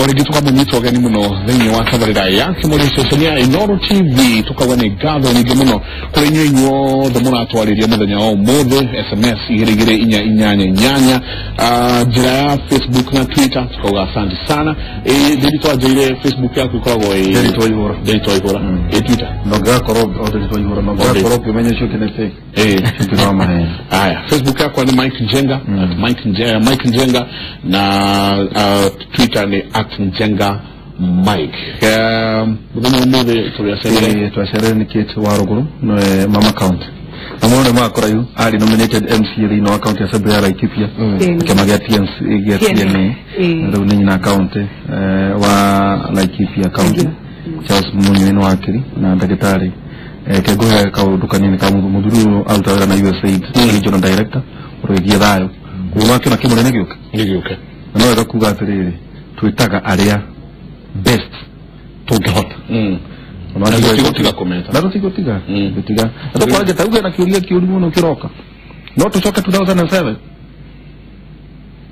Rĩngĩ tũkamũnyita ũgeni mũno thĩinĩ wa tabarĩra ya Kĩmũrĩ ceceni ya Inooro TV. Tũkauga nĩ ngatho nyingĩ mũno kũrĩ inyuĩ inyuothe mũratwarĩria mũthenya wa ũmũthĩ SMS 22488, njĩra ya Facebook na Twitter. Tukauga asante sana. Ndĩritũ anjĩire Facebook yaku ĩkoragwo ĩ Ndĩritũ Waihũra. Ndĩritũ Waihũra. Ĩ Twitter? Ndongegakorwo o Ndĩritũ Waihũra, nongegakorwo ũkĩmenya ũcio ũkĩnete ũkĩrwa maheni. Haya, Facebook yakwa ni Mike Njenga, at Mike Njenga, Mike Njenga, na Twitter ni at Njenga Mike. Mũthenya ũmũthĩ tũrĩacerere Twacerere nĩ Kate wa Rũgũrũ, mama county, na mũno nĩ mwaka kũraihu arĩ nominated MCA thĩinĩ wa county assembly ya Laikipia, kĩama gĩa TNC gĩa TNA. Rĩu nĩ nyina county wa Laikipia county, Charles Munyui nĩ wakiri na ndagĩtarĩ. Ke ngũhe kaũndũ kanini ka mũthuri ũyũ. Aruta wĩra na USAID, regional director ũrĩgie thayũ. Koguo wakĩona kĩmũrĩ nĩ gĩũke. Nĩ gĩũke. Na no wega kuga atĩrĩrĩ, twĩtaga arĩa best tũngĩhota. Na tũtigũtiga kũmeta. Na tũtigũtiga gũtiga na tũkwarĩte tauge na kĩũria kĩũru mũno kĩroka, no tũcoke 2007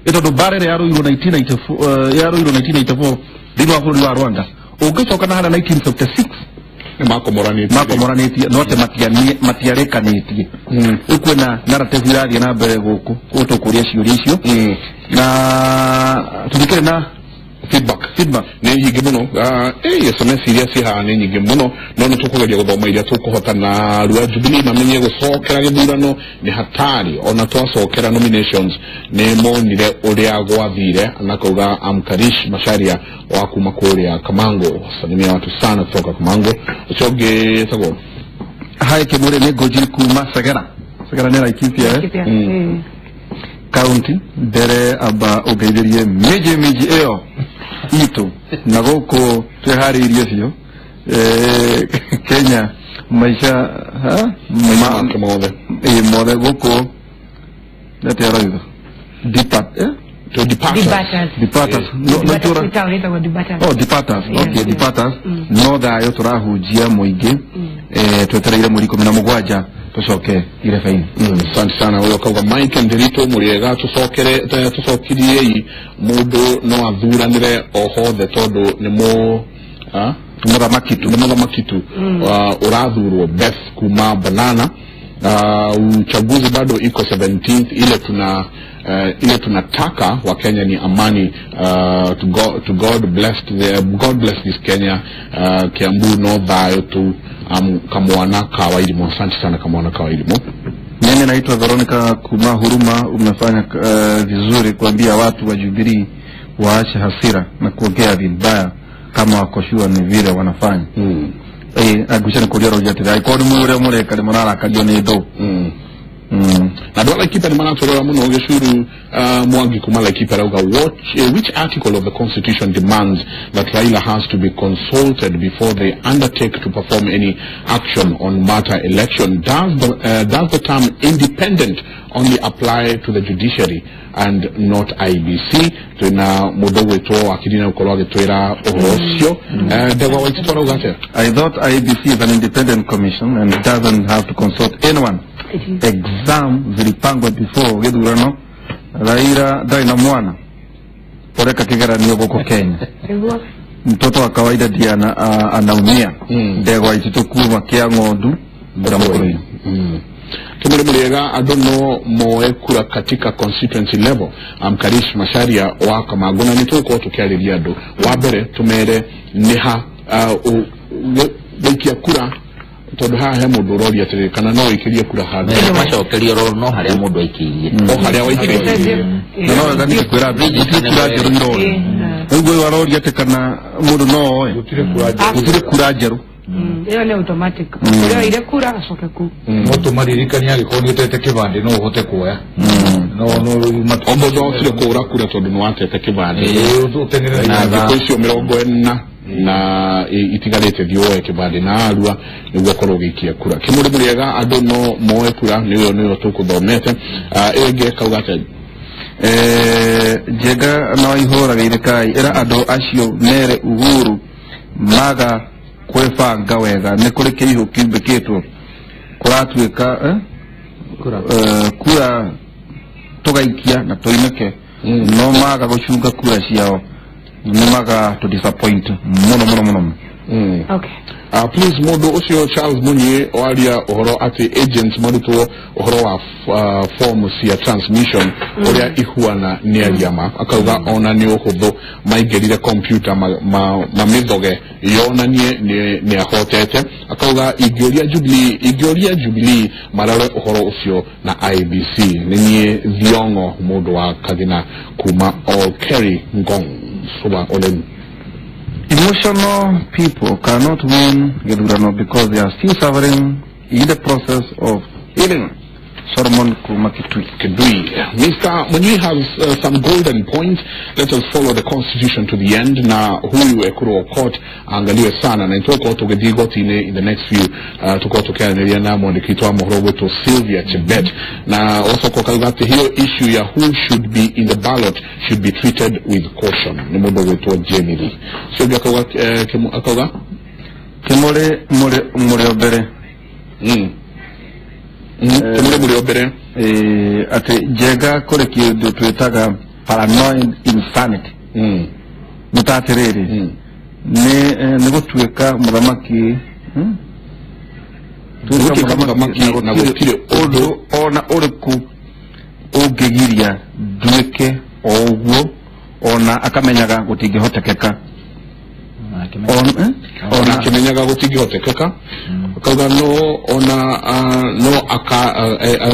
ĩ tondũ mbara ĩrĩa yarũirwo 1994, yarũirwo 1994 thĩinĩ wa bũrũri wa Rwanda, ũngĩcoka na harĩa 1956, nĩ makomoranĩtie. Makomoranĩtie, no atĩ matiarĩkanĩtie. Rĩu kwĩna narrative irathiĩ na mbere gũkũ, koguo tũkũria ciũria icio na tũthikĩrĩ na feedback. Feedback. Nĩ nyingĩ mũno. SMS iria ciĩ haha nĩ nyingĩ mũno, no nĩ tũkũgeria gũthoma iria tũkũhota. Na rua Jubilee mamenye gũcokera gĩthurano nĩ hatari, ona twacokera nominations nĩ monire ũrĩa gwathire. Na kauga Amkarish Macharia wa kuma kũrĩa Kamango, salimia watu sana kutoka Kamango. Ũcio ũngĩ etagwo Hai Kimuri, nĩ ngũnjiri kuma Segera. Segera nĩ Laikipia, eh? County mbere amba ũngeithĩrie mĩnji mĩnji ĩyo itũ na gũkũ twĩharĩirie biũ. Kenya maica ha? Make mothe. Ĩ mothe gũkũ nĩatĩa arauga depart, eh? To departures. Debaters. Departers, no no Debaters, tura nĩ taũni ĩtagwo Debaters. Oh, departers. Okay. Departers. No thayũ tũrahunjia mũingĩ, twetereire mweri 17 tũcoke irebe-inĩ. Asante sana. Huyo kauga Mike Ndirito mũrĩega, tũcokere tũcokiriei mũndũ no athuranĩre o hothe tondũ nĩ mũ ah? Mũthamaki tu. Nĩ mũthamaki tu ũrathurwo. Beth kuma Banana, uchaguzi bado iko 17th. Ile tunataka wa Kenya ni amani. To God bless the, God bless this Kenya. Kiambu no thayo tu. Kamwana Kawairimo, asante sana Kamwana Kawairimo. Mimi naitwa Veronica Kuma Huruma. Umefanya vizuri kuambia watu wa Jubilee waache hasira na kuongea vibaya kama wako sure ni vile wanafanya. Agucia nĩ kũria ũrauria atĩrĩ, angĩkorwo nĩ mũĩ ũrĩa mũreka nĩ mũrarakario nĩ thũ. Na andũ a Laikipia nĩ maratũrora mũno. Gĩcuru Mwangi kuma Laikipia arauga which article of the constitution demands that Raila has to be consulted before they undertake to perform any action on matter election? Does the term independent only apply to the judiciary and not IEBC? Twina mũndũ ũgwĩtwo wakiri na gũkorwo agĩtwĩra ũhoro ũcio. Ndegwa Waititũ arauga atĩa? I thought IEBC is an independent commission and doesn't have to consult anyone. It is. Exam zilipangwa before gĩthurano. Raila ndarĩ na mwana ũreka kĩgeranio gũkũ Kenya. Nĩguo. Mtoto wa kawaida ndiye anaumia. Ndegwa Ititũ kuma kĩa ng'ondu Mũkũrũ-inĩ. Kimuri mũrĩega, andũ no moe kura katika constituency level. Amkarish Macharia wa Kamango, na nĩ tũgũkorwo tũkĩarĩria andũ. Wa mbere tũmere nĩ ha gũikia kura, tondũ haha he mũndũ ũroria atĩrĩrĩ kana no ũikĩrie kura handũ. Macokerio ro no harĩa mũndũ aikĩirie. O harĩa waikĩrie. Na no wega nĩ kwĩra andũ gũtirĩ kura njerũ iroyo. Rĩu ũyũ aroria atĩ kana mũndũ no oe, gũtirĩ kura njerũ. Gũtirĩ kura njerũ. Ĩyo nĩ automatic. Ũrĩa oire kura acoke kuu. No tũmaririkanie angĩkorwo nĩ ũtete kĩbandĩ no ũhote kuoya no no rĩu O mũndũ ahotire kũgũra kura tondũ nĩ watete kĩbandĩ. Ũteng'erere na thikũ icio 40 na itigarĩte, thiĩ woe kĩbandĩ na arua nĩguo ũkorwo ũgĩikia kura. Kĩmũrĩ mũrĩega, andũ no moe kura, nĩyo tũkũthomete. Ĩyo ĩngĩ kauga atĩa? Njenga na Waihũra geithĩkai, ĩra andũ acio mere Uhuru maga kwĩbanga wega, nĩ kũrĩ kĩihũ kiumbĩkĩtwo kũratuĩka, eh? Kura tũgaikia na tũinũke, no maga gũcunga kura ciao. Nĩ maga to disappoint mũno mũno mũno. Okay. Please mũndũ ũcio Charles Munyi waria ũhoro atĩ agents marutwo ũhoro wa form cia transmission ũrĩa ihuana nĩ aria ma akauga ona nĩ ũhũthũ maingĩrire computer mamĩthoge yonanie nĩ ahotete akauga ingĩũria Jubilee marore ũhoro ũcio na IBC. Nĩ niĩ Thiongo mũndũ wa Kagina kuma Olkeri Ngong Suba Olen. Emotional people cannot win gĩthurano because they are still suffering in the process of healing. Solomon Kuma Kitui. Mr. Munyi has some golden points. Let us follow the constitution to the end. Na huyu Ekuru Aukot angaliwe sana na itoko tũgĩthiĩ igoti-inĩ in the next few tukorwo tũkĩaranĩria na mwandĩki wa mohoro gwĩtwo Sylvia Chebet na ũcoka ũkauga atĩ hiyo issue ya who should be in the ballot should be treated with caution. Nĩ mũndũ gwĩtwo Jamie Lee. Sylvia akauga Kĩmũrĩ mũrĩ mbere. Kĩmũrĩ mũrĩ mbere atĩ Njenga kũrĩ kĩndũ twĩtaga paranoid insanity. Nĩ ta atĩrĩrĩ nĩ gũtuĩka mũthamaki na gũtirĩ ũndũ ona ũrĩkũ ũngĩgiria nduĩke o ũguo ona akamenyaga gũtingĩhotekeka. Ona akimenyaga gũtingĩhotekeka akauga no ona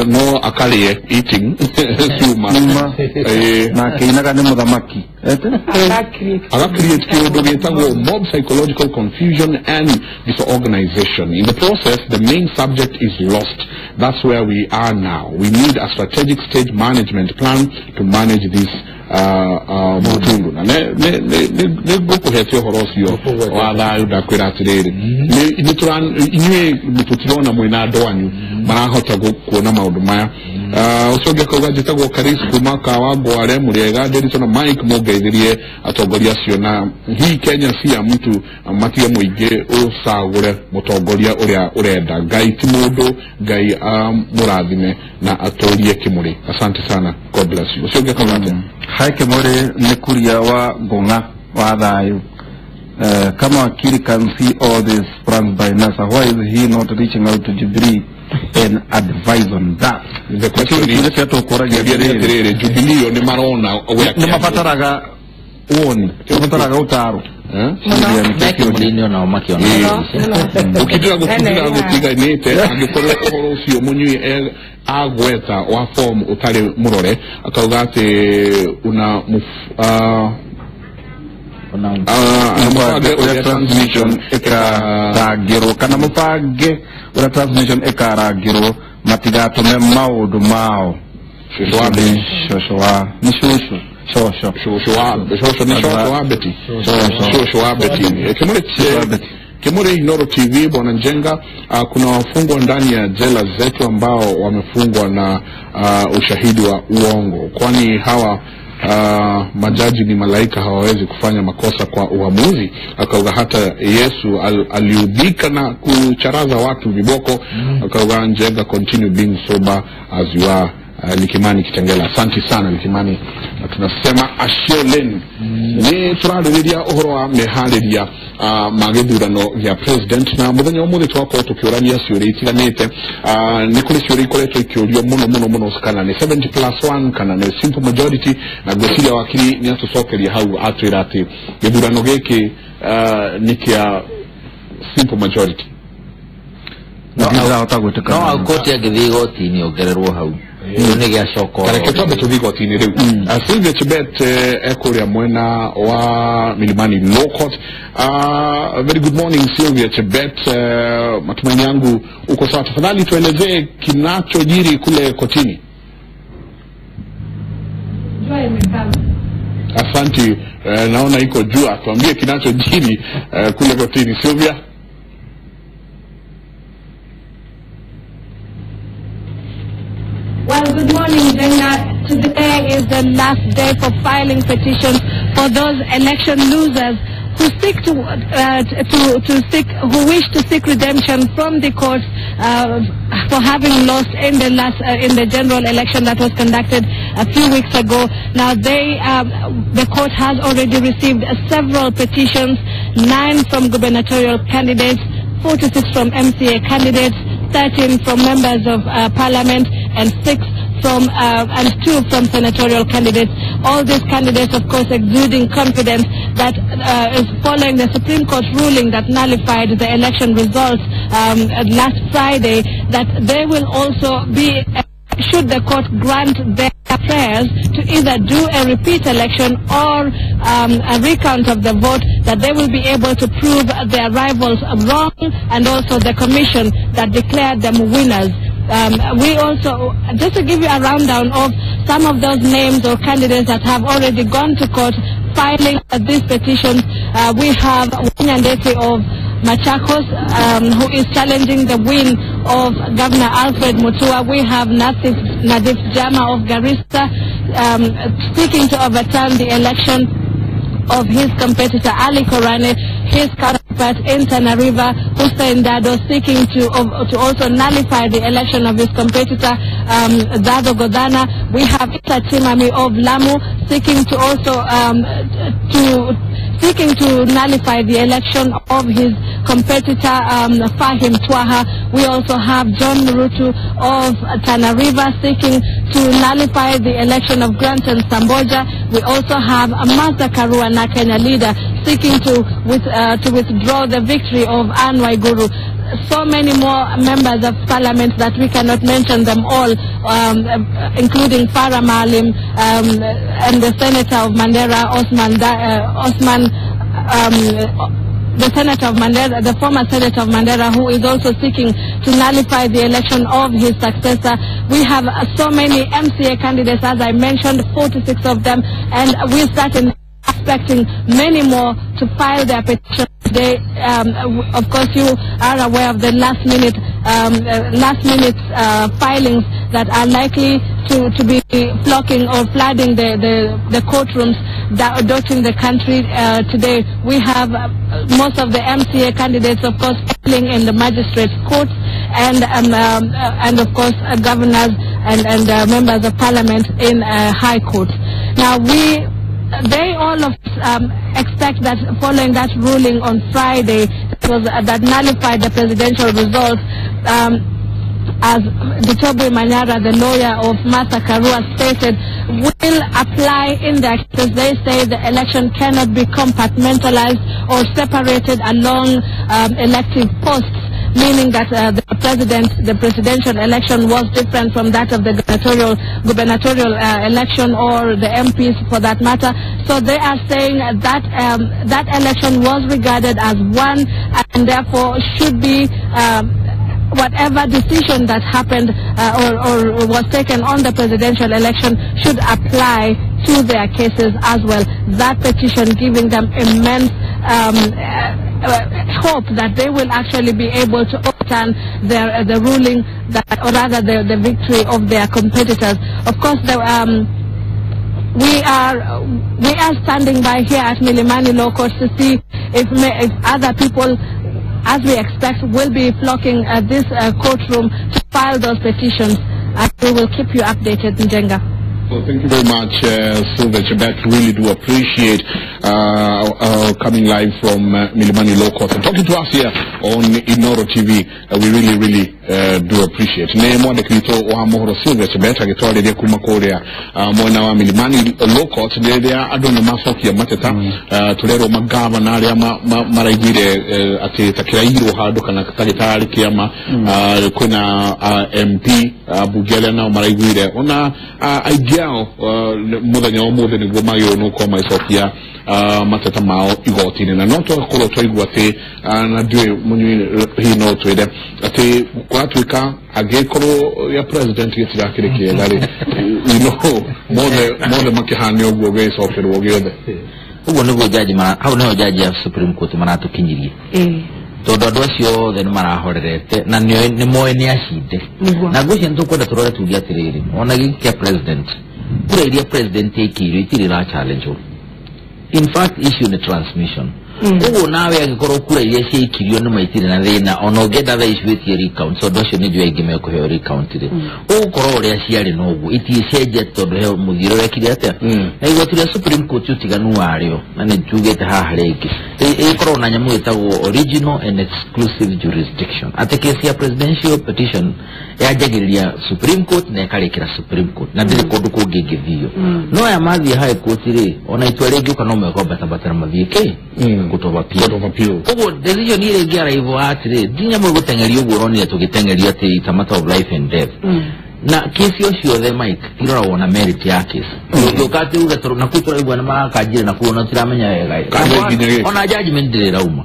no akarie eating cuma na akĩinaga nĩ mũthamaki aga create kĩũndũ gĩtagwo mob psychological confusion and disorganization. In the process the main subject is lost. That's where we are now. We need a strategic stage management plan to manage this mutundu. Na nĩ ngũkũhete ũhoro ũcio wa thayũ ndakwĩra atĩrĩrĩ inyuĩ tũtirona mwĩna andũ anyu marahota kuona maũndũ maya. Ũcio ũngĩ akauga njĩtagwo Karis kuma Kawangware Mũrĩega Nderitu na Mike mũngeithĩrie atongoria acio na hii Kenya si ya mtu matige mũingĩ ũcagũre mũtongoria ũrĩa ũrenda. Ngai ti mũndũ, Ngai mũrathime na atũrie Kĩmũrĩ. Asante sana, God bless you. Ũcio ũngĩ akauga atĩa? Hai Kĩmũrĩ nĩ kuria wa Ngũng'a wa thayũ. Kama wakili can see all these plans by NASA, why is he not reaching out to Jubilee and advise on that? The question is, Jubilee nĩ marona nĩ mabataraga woni, mabataraga ũtaaro. Ũkindĩra gũkindĩra gũtiganĩte angĩkorwo ũhoro ũcio Mũnyui agweta wa form ũtarĩ mũrore akauga atĩ una mũbange ũrĩa transmission ĩkarangĩrwo kana mũbange ũrĩa transmission ĩkarangĩrwo matigatũme maũndũ mao. Cũcũ wa nĩ cũcũ cũcũ wa Betty. Cũcũ wa Betty. Kimuri Inoro TV, Bwana Njenga, kuna wafungwa ndani ya jela zetu ambao wamefungwa na ushahidi wa uongo. Kwani hawa majaji ni malaika, hawawezi kufanya makosa kwa uamuzi. Akauga hata Yesu aliudhika na kucharaza watu viboko. Akauga Njenga, continue being sober as you are. Likimani Kitengela, asante sana Likimani. Tunasema asholen ni turarĩrĩria ũhoro wa meharĩria ma gĩthurano gĩa president na mũthenya ũmũthĩ twakorwo tũkĩũrania ciũria itiganĩte. Nĩ kũrĩ ciũria ikoretwo ikĩũrio mũno mũno mũno kana nĩ 70+1 kana nĩ simple majority, na ngwĩciria wakiri nĩ atũcokeria hau atwĩra atĩ gĩthurano gĩkĩ nĩ kĩa simple majority. No Aukot angĩthiĩ igoti-inĩ ongererwo hau nĩ gĩacoka. Reke twambe tũthiĩ igoti-inĩ rĩu. Sylvia Chebet ekũrĩa mwena wa Milimani Law Court. Very good morning Sylvia Chebet, matumaini yangu uko sawa. Tafadhali tuelezee kinachojiri kule kotini. Jua imekama. Asante, naona iko jua. Tuambie kinachojiri kule kotini Sylvia. Well, good morning, Jenna. Today is the last day for filing petitions for those election losers who seek to who wish to seek redemption from the courts for having lost in the last in the general election that was conducted a few weeks ago. Now they the court has already received several petitions, 9 from gubernatorial candidates, 46 from MCA candidates, 13 from members of parliament, and 6 from and 2 from senatorial candidates. All these candidates, of course, exuding confidence that is following the Supreme Court ruling that nullified the election results last Friday, that they will also be, should the court grant their prayers to either do a repeat election or a recount of the vote, that they will be able to prove their rivals wrong and also the commission that declared them winners. We also, just to give you a rundown of some of those names or candidates that have already gone to court filing these petitions, we have Wanyandeti of Machakos, who is challenging the win of Governor Alfred Mutua. We have Nadif Jama of Garissa, seeking to overturn the election of his competitor Ali Korane, his counterpart in Tana River, Hussein Dado, seeking to also nullify the election of his competitor Dado Godana. We have Issa Chimami of Lamu, seeking to also seeking to nullify the election of his competitor Fahim Twaha. We also have John Murutu of Tana River seeking to nullify the election of Granton Samboja. We also have Martha Karua, na Kenya leader, seeking to withdraw the victory of Anne Waiguru. So many more members of parliament that we cannot mention them all, including Farah Maalim and the senator of Mandera, Osman, the senator of Mandera, the former senator of Mandera, who is also seeking to nullify the election of his successor. We have so many MCA candidates, as I mentioned, 46 of them, and we started expecting many more to file their petition today. Of course, you are aware of the last minute filings that are likely to be flocking or flooding the courtrooms that are dotting the country today. We have most of the MCA candidates, of course, filing in the magistrates' courts, and of course, governors and members of parliament in high courts. Now they all of expect that following that ruling on Friday that nullified the presidential results, as Gitobu Manyara, the lawyer of Martha Karua, stated, will apply in their cases. They say the election cannot be compartmentalized or separated along elective posts, meaning that the presidential election was different from that of the gubernatorial election or the MPs for that matter. So they are saying that that election was regarded as one and therefore should be whatever decision that happened or was taken on the presidential election should apply to their cases as well. That petition giving them immense hope that they will actually be able to overturn the ruling, that, or rather the victory of their competitors. Of course, we are standing by here at Milimani Law Court to see if other people, as we expect, will be flocking at this courtroom to file those petitions. And we will keep you updated, Njenga. Well, thank you very much, Sylvia Chebet. Really do appreciate coming live from Milimani Law Court and talking to us here on Inoro TV. We really, really do appreciate. Ne mwandĩki wa mohoro Sylvia Chebet agĩtwarĩria kuma kũrĩa mwena wa Milimani Law Court rĩrĩa andũ nĩ macokia mateta tũrerwo magavana arĩa maraiguire atĩ ta kĩrairwo handũ kana ta gĩtararĩ kĩama, kwĩna MP ambunge arĩa nao maraiguire ona aingĩ ao mũthenya wa ũmũthĩ nĩguo magĩrĩirwo nĩ gũkorwo magĩcokia mateta mao igoti-inĩ. Na no tũgakorwo twaigua atĩ na ndiũĩ mũnyui hihi no twĩre atĩ kũratuĩka angĩkorwo gĩa president gĩtirakĩrĩ kĩega rĩ, mothe makĩhane ũguo gĩgĩcokerwo gĩothe. Ũguo nĩguo jaji hau nĩho jaji ya Supreme Court maratukinyirie, tondũ andũ acio othe nĩ marahorerete na nĩ moĩ nĩ acinde. Na ngwĩciria nĩ tũkwenda tũrore tuge atĩrĩrĩ, ona gĩkĩ kĩa president, kura iria president ekĩirwo itirĩ ra challenge. In fact, issue ni transmission. Koguo nawe angĩkorwo kura iria ciaikirio nĩ maitire na thĩna ona ũngĩenda thaa ici wĩtie recount tondũ acio nĩ njũĩ aingĩ mekũheo recount rĩ ũgũkorwo ũrĩa ciarĩ noguo iticenjetie tondũ he mũthiĩre ũrekire atĩa. Na igoti rĩa Supreme Court ũtiganu warĩo na nĩ njugĩte haha rĩngĩ ĩkoragwo na nyamũ ĩtagwo original and exclusive jurisdiction, atĩ kesi ya presidential petition yanjagĩrĩria Supreme Court na ĩkarĩkĩra Supreme Court na ndĩrĩ kũndũ kũngĩ ĩngĩthio. No aya mathiĩ High Court rĩ ona itua rĩngĩũka no mekwambatambatĩra mathiĩ kĩ Court of Appeal. Koguo decision ĩrĩa ĩngĩ arrive at rĩ ti nyamũ ĩgũteng'erio ũguo ũronire tũgĩteng'erio atĩ it's a matter of life and death. Na kesi o ciothe Mike tiroragwo na merit ya kesi. Ũngĩũka atĩ uge tondũ nakuo tũraigua nĩ marakanjire nakuo ona tũtiramenya wega ona judgment ndĩrĩ ĩrauma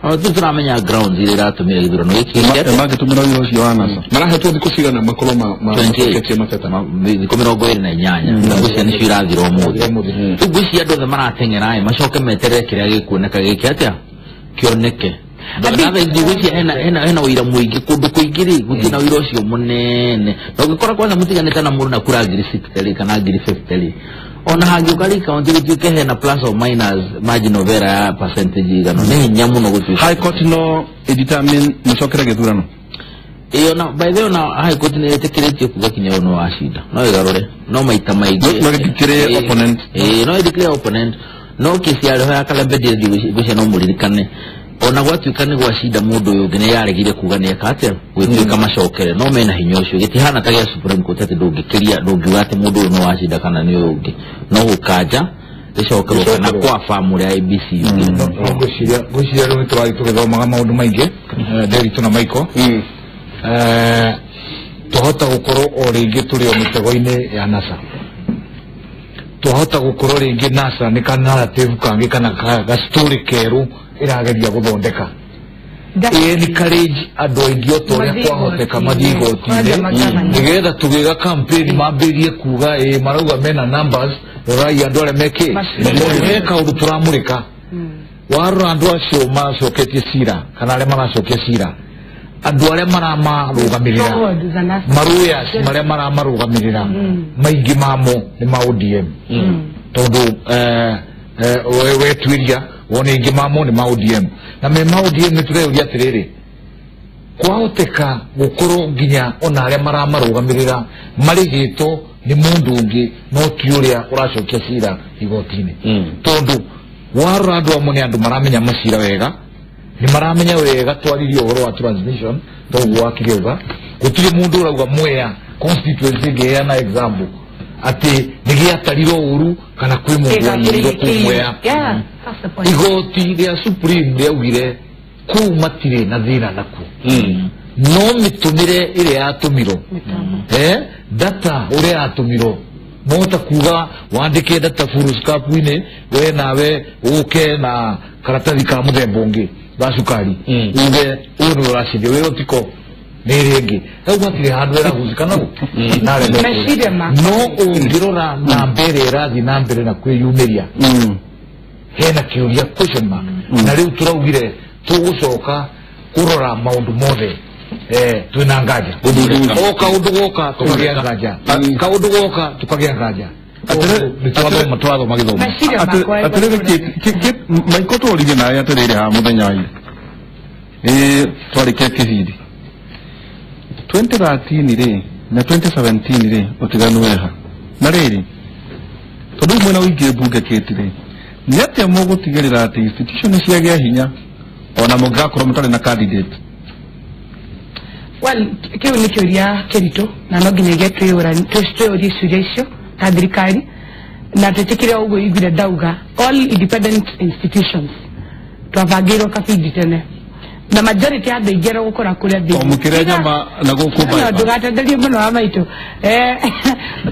ona tũtiramenya grounds iria iratũmire gĩthurano gĩkĩ. Mangĩtũmĩra wĩra ũcio wa NASA marahetwo thikũ cigana makorwo macoketie mateta thikũ 28 na ngwĩciria nĩcio irathira ũmũthĩ. Rĩu ngwĩciria andũ othe marateng'era macoke meterere kĩrĩa gĩkuoneka gĩke atĩa kĩoneke. Ngwĩciria hena ũira mũingĩ kũndũ kũingĩ rĩ gũtirĩ na ũira ũcio mũnene na ũngĩkora kwanza mũtiganĩte na mũndũ na kura 60,000 rĩ kana 50,000 rĩ ona hangĩũka recount gũtuĩke hena plus or minus margin of error ya percentage igana nĩ hinya mũno gũtuĩka. High Court no ĩdetermine mũcokere gĩthurano ĩyo na by the way na High Court nĩ ĩtĩkĩrĩtio kuga kinya ũyũ no wacinda no ĩgarũre no maita maingĩ no ĩdeclare opponent no ĩdeclare opponent no kesi yarĩho ya Kalembe ngwĩciria no mũririkane ona gwatuĩka nĩ gwacinda mũndũ ũyũ ũngĩ nĩ yaregire kuga nĩ eka atĩa gwĩtuĩka macokere no mena hinya ũcio gĩtihana ta gĩa Supreme Court atĩ ndũngĩkĩria ndũngiuga atĩ mũndũ ũyũ no wacinda kana nĩ ũyũ ũngĩ no gũkanja rĩcokerwo kana kwa famu rĩa IEBC ũngĩ. Ngwĩciria rĩu nĩ tũrathiĩ tũgĩthomaga maũndũ maingĩ Nderitu na Michael twahota gũkorwo o rĩngĩ tũrĩ o mĩtego-inĩ ya NASA. Twahota gũkorwo rĩngĩ NASA nĩ ka narrative kangĩ kana ga story kerũ ĩrageria gũthondeka encourage andũ aingĩ o ta ũrĩa kwahoteka mathiĩ igoti-inĩ nĩgetha tũgĩka campaign mambĩrĩrie kuga ĩ marauga mena numbers rorai andũ arĩa mekĩ tondũ he kaũndũ tũramũrĩka warora andũ acio macoketie cira kana arĩa maracokia cira andũ arĩa maramarũgamĩrĩra marũyas marĩa maramarũgamĩrĩra maingĩ mamo nĩ ma ODM tondũ wetuĩria wone ingĩ mamo nĩ ma ODM na me ma ODM nĩ tũreuria atĩrĩrĩ kwahoteka gũkorwo nginya ona arĩa maramarũgamĩrĩra marĩhĩtwo nĩ mũndũ ũngĩ no ti ũrĩa ũracokia cira igoti-inĩ tondũ warora andũ amwe nĩ andũ maramenya macira wega nĩ maramenya wega twaririe ũhoro wa transmission toguo wakĩrĩuga gũtirĩ mũndũ ũrauga Mwea constituency ĩngĩheana example atĩ nĩ gĩatarirwo ũru kana kwĩ mũndũ wanyihirwo kũu Mwea. Igoti rĩa Supreme rĩaugire kũu matirĩ na thĩna nakuo no mĩtũmĩre ĩrĩa yatũmirwo data ũrĩa yatũmirwo no ta kuga wandĩke data furuskapu-inĩ we nawe ũke na karatathi ka mũthemba ũngĩ wa cukari uge ũyũ nĩwe ũracindia wĩra ũtiko nĩ ĩrĩa ĩngĩ rĩu hatirĩ handũ ĩragucĩka nau no ũngĩrora namba ĩrĩa ĩrathiĩ na mbere na kwĩyumĩria hena kĩũria question mark na rĩu tũraugire tũgũcoka kũrora maũndũ mothe twĩna nganja o kaũndũ goka tũkagĩa nganja kaũndũ goka tũkagĩa nganja tũrathoma gĩthomo atĩrĩrĩ Michael tworirie nawe atĩrĩrĩ haha mũthenya wa ira twarĩkia kĩbindi 2013 rĩ na 2017 rĩ ũtiganu wĩha na rĩrĩ tondũ mwena ũingĩ mbunge kĩti rĩ nĩ atĩa mũgũtigĩrĩra atĩ institution ciagĩa hinya ona mũngĩgakorwo mũtarĩ na candidate? Well, kĩu nĩ kĩũria kĩritũ na no nginyagia twĩyũrie ciũria icio ta thirikari na twĩtĩkĩre ũguo iguire ndauga all independent institutions twabangĩirwo kabindi tene na majority ya andũ aingĩ arĩa gũkora kũrĩa thĩinĩ mũkĩrĩa nyama na gũkũ no ndũgatenderie mũno wa maitũ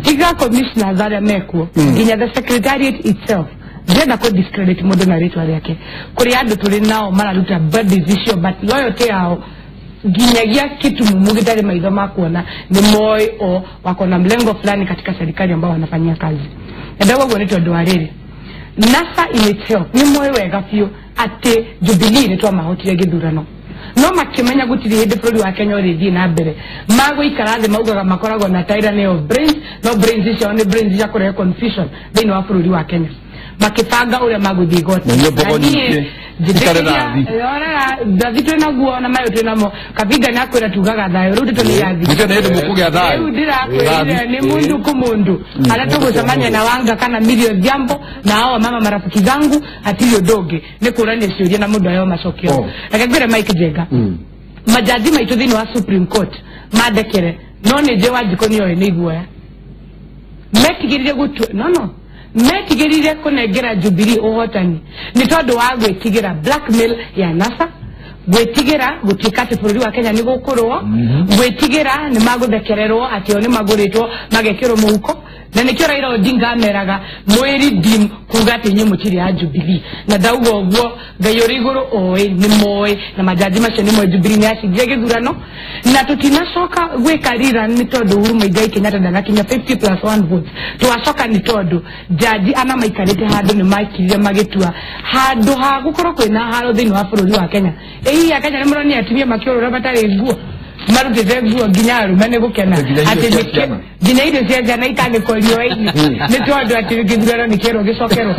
tiga commissioners arĩa mekuo nginya the secretariat itself ndĩrenda kũ discredit mũndũ na rĩtwa rĩake kũrĩ andũ tũrĩ nao mararuta bad decision but loyalty yao nginyagia kitu mumu gitari maitho ma kuona ni moĩ o wako na mlengo fulani katika serikali ambao wanafanyia kazi. Na ndauga ũguo nĩ tondũ wa rĩrĩ NASA in itself nĩ moĩ wega biũ atĩ Jubilee nĩ twamahotire gĩthurano no makĩmenya gũtirĩ hĩndĩ bũrũri wa Kenya ũrĩthiĩ na mbere magũikara thĩ maugaga makoragwo na tyranny of brains no brains icio nĩ brains cia kũrehe confusion thĩinĩ wa bũrũri wa Kenya makĩbanga ũrĩa magũthiĩ igoti. Njĩtĩkĩria ndathi twĩ naguo na mayo twĩ namo Kavinga nĩ akwĩra tugaga thayũ rĩu ndeto nĩ yathi nĩ hĩndĩ mũkũgĩa thayũ rĩu ndĩrakwĩrire nĩ mundu kũ mundu harĩa tũgũcemania na Wanga kana Millie Odhiambo na hao mama marafiki zangu hatirĩ ũndũ ũngĩ nĩ kũrania ciũria na mũndũ aheo macokio. Reke ngwĩre Mike Njenga, majaji maitũ thĩinĩ wa Supreme Court mandekere no nĩ njĩ Wanjikũ nĩoĩ nĩ iguoya metigĩrire gũtua no metigĩrire kũnengera Jubilee ũhotani nĩ tondũ wa gwĩtigĩra blackmail ya NASA, gwĩtigĩra gũtuĩka atĩ bũrũri wa Kenya nĩ gũkũrũo, gwĩtigĩra nĩ magũthekererwo atĩ o nĩ magũrĩtwo magekĩrwo mũhuko, na nĩkĩo Raila Odinga ameraga mwĩri dim kuga atĩ inyuĩ mũtirĩ a Jubilee, na ndauga ũguo Ngai ũrĩ igũrũ oĩ nĩ moĩ na majaji macio nĩ moĩ Jubilee nĩ yacindire gĩthurano na tũtinacoka gwĩka rerun nĩ tondũ Uhuru Muigai Kenyatta ndanakinya 50+1 votes. Twacoka nĩ tondũ jaji ana maikarĩte handũ nĩ maikirire magĩtua handũ ha gũkorwo kwĩna haro thĩinĩ wa bũrũri wa Kenya. Ĩĩ ya Kenya nĩ mũronire atumia makĩũrũra matarĩ nguo marutĩte nguo nginya arũme nĩ gũkena atĩ nginya irio cia ciana ikanĩkwo riũa-inĩ nĩ tondũ atĩ gĩthurano nĩ kĩerwo gĩcokerwo.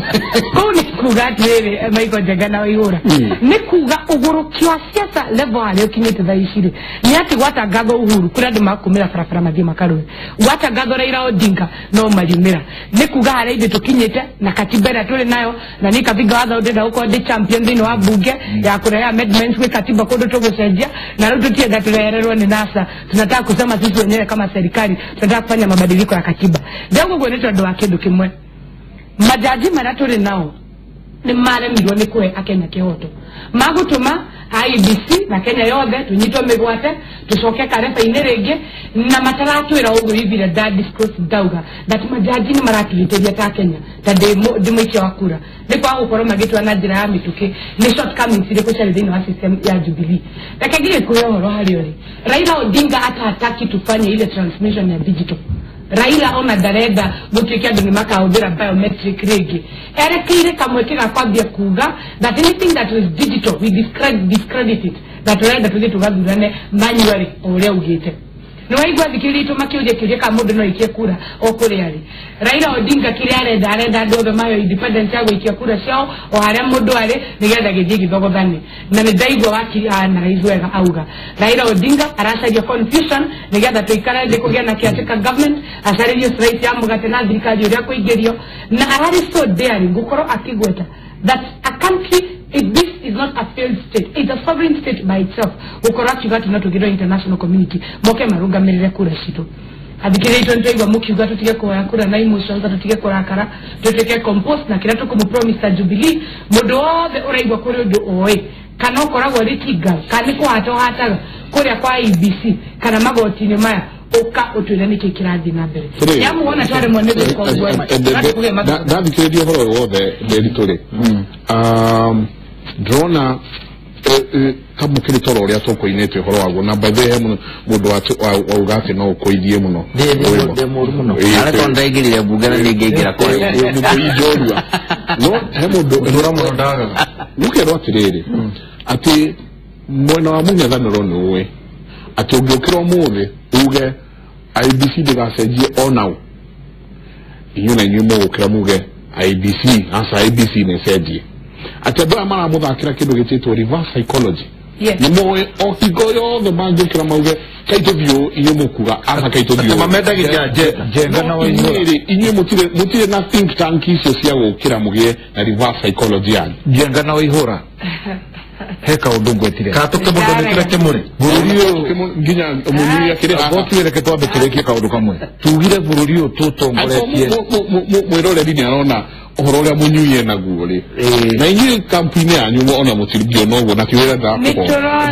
Kũu nĩ kuga atĩrĩrĩ Michael Njenga na Waihũra nĩ kuga ũgũrũki wa siasa level harĩa ũkinyĩte thaa ici rĩ nĩ atĩ gwatangathwo Uhuru kũrĩ andũ makumĩra barabara mathiĩ makarũe, gwatangathwo Raila Odinga no mariumĩra. Nĩ kuga harĩa ithuĩ tũkinyĩte na katiba ĩrĩa tũrĩ nayo, na niĩ Kavinga watho ndĩrenda gũkorwo ndĩ champion thĩinĩ wa bunge ya kũrehe amendments gwĩ katiba kũndũ tũgũcenjia, na rĩu tũtienda tũrehererwo ni NASA. Tunataka kusema sisi wenyewe kama serikali tunataka kufanya mabadiliko ya katiba. Ndauga ũguo nĩ tondũ wa kĩndũ kĩmwe, majaji marĩa tũrĩ nao nĩ maremirwo nĩ kũhe Akenya kĩhoto magũtũma IEBC na Kenya yothe tũnyitwo mĩgwate tũcoke kareba-inĩ rĩngĩ na mataratwĩra ũguo ithire nda disclose ndauga that majaji nĩ maratũhĩtĩria ta Kenya ta ndĩ mũikia wa kura nĩ kwaga gũkorwo magĩtua na njĩra ya mĩtũkĩ nĩ shortcomings irĩkũ ciarĩ thĩinĩ wa system ya Jubilee. Reke ngirie kũhe ũhoro harĩa ũrĩ Raila Odinga hata hataki tufanye ile transmission ya digital. Raila ona ndarenda gũtuĩke andũ nĩ makahũthĩra biometric rĩngĩ, erekeire kamweke ga kwambia kuga that anything that is digital we discredit it, na tũrenda tũthiĩ tũgathurane manually o ũrĩa ugĩte. Nĩ waigua thikĩrĩria itũ makĩũria kĩũria kana mũndũ no aikie kura o kũrĩa arĩ. Raila Odinga kĩrĩa arenda arenda andũ othe maheo independence ya gũikia kura ciao o harĩa mũndũ arĩ nĩgetha gĩthiĩ gĩthogothane, na nĩ ndaigua wakiri analyze wega auga Raila Odinga aracaria confusion nĩgetha tũikare thĩ kũgĩa na caretaker government, acarĩrie slice ya mũgate na thirikari ũrĩa kũingĩrio, na ararĩ so daring gũkorwo akĩgweta that a country, if this is not a failed state, it's a sovereign state by itself. Gũkorwo akiuga atĩ no tũgĩrwo international community moke marũgamĩrĩre kura citũ. Athikĩrĩria itũ nĩtwaigua mũkiuga tũtige kũhoya kura na emotions, tũtige kũrakara, tũtuĩke composed na kĩrĩa tũkũmũpromise ta Jubilee. Mũndũ wothe ũraigua kũrĩ ũndũ oĩ kana ũkoragwo ũrĩ tinga kana nĩ kũhata ũhataga kũrĩa kwa IEBC kana magoti-inĩ maya, ũka ũtwĩre nĩkĩ kĩrathiĩ na mbere. Nĩamuona twaremwo nĩ gwĩka ũguo ndathikĩrĩria ũhoro ũyũ wothe Nderitu rĩ, ndĩrona kamũkĩrĩ toro ũrĩa tũkũinĩte ũhoro waguo, na by the way he mũndũ wauga atĩ no ũkũithie mũno. Ndĩ mũru mũno arĩa tondũ ndaingĩrire mbunge na nĩngĩingĩra kwayo mũkũi njorua, no he mũndũ gũkerwo atĩrĩrĩ atĩ mwena wa mũng'ethanĩro nĩ ũĩ atĩ ũngĩũkĩra ũmũthĩ uge IEBC ndĩgacenjie onau, inyuĩ na inyuĩ mũgũkĩra muge IEBC aca IEBC nĩ ĩcenjie, atĩ andũ aya maramũthakĩra kĩndũ gĩtĩtwo reverse psychology. Nĩ moĩ o hingo yothe mangĩũkĩra mauge kaitũ inyuĩ mũkuga aca kaitũ biũ mamendagĩria Njenga na Waihũra. Inyuĩ mũtirĩ na think tank icio cia gũkĩra mũgĩe na reverse psychology yanyu. Njenga na Waihũra he kaũndũ ngwetire ka tũkĩmũndũ nĩkĩra kĩmũrĩ bũrũri ũyũ nginya mũnyui akĩrĩ haha gotwĩreke twambe tũrĩkie kaũndũ kamwe tugire bũrũri ũyũ tũtongoretie mwĩroreri nĩ arona ũhoro ũrĩa mũnyui enaguo rĩ, na inyuĩ kampu-inĩ yanyu ona mũtingĩona ũguo na ti wĩra ndakũhoya.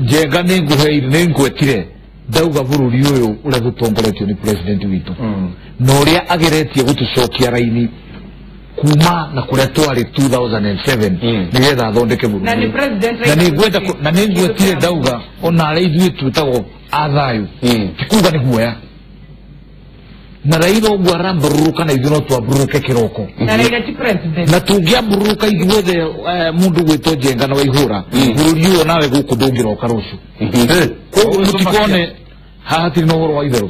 Njenga nĩ ngũheire nĩ ngwetire ndauga bũrũri ũyũ ũrĩa tũtongoretio nĩ president witũ na ũrĩa ageretie gũtũcokia raini kuma na kuria twari 2007 nigetha athondeke bũrũri na nĩ ngwetire ndauga ona arĩa ithuĩ twĩtagwo a thayũ ti kuga nĩ guoya na Raila ũguo arambarũrũka na ithuĩ no twambarũrũke kĩroko na tũngĩambarũrũka ithuothe mũndũ gwĩtwo Njenga na Waihũra bũrũri ũyũ nawe gũkũ ndũngĩroka rũciũ. Koguo mũtikone haha hatirĩ na ũhoro wa itherũ,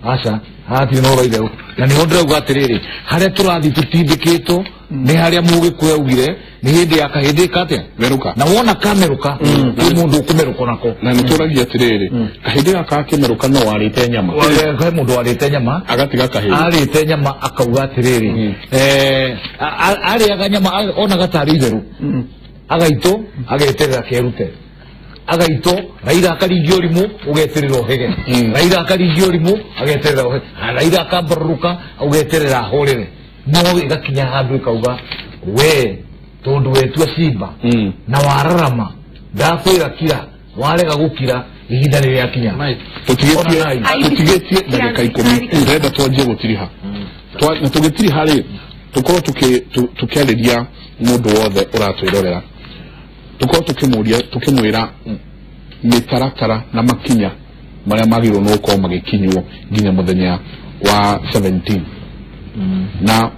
aca haha hatirĩ na ũhoro wa itherũ, na nĩho ndĩrauga atĩrĩrĩ harĩa tũrathiĩ tũtindĩkĩtwo nĩ harĩa Mũgĩkũyũ augire Nĩ hĩndĩ ya kahĩndĩ katia Meruka. Na wona kameruka nĩ mũndũ ũkũmeruka nako. Na nĩ tũragia atĩrĩrĩ kahĩndĩ gaka gakĩmerũka no warĩte nyama. He mũndũ warĩte nyama agatiga kahĩndĩ. Arĩte nyama akauga atĩrĩrĩ arĩaga nyama onaga tarĩ itherũ agaitũ ageterera kerute agaitũ Raila akaringio ũrimũ ũgeterera ũhege Raila akaringio ũrimũ ageterera ũhege Raila akambarũrũka ũgeterera ahũrĩre no ĩgakinya handũ ĩkauga we tondu wetua simba na wararama ndakwĩra kira warega gũkira ihinda rĩrĩa kinya tũtigĩtie ndagĩka 10 ndĩrenda twanjie gũtiriha na tũgĩtiriha rĩ tũkorwo tũkĩarĩria mũndũ wothe ũratwĩrorera tũkorwo tũkĩmũria tũkĩmwĩra mĩtaratara na makinya marĩa magĩrĩirwo nĩ gũkorwo magĩkinywo nginya mũthenya wa 17 na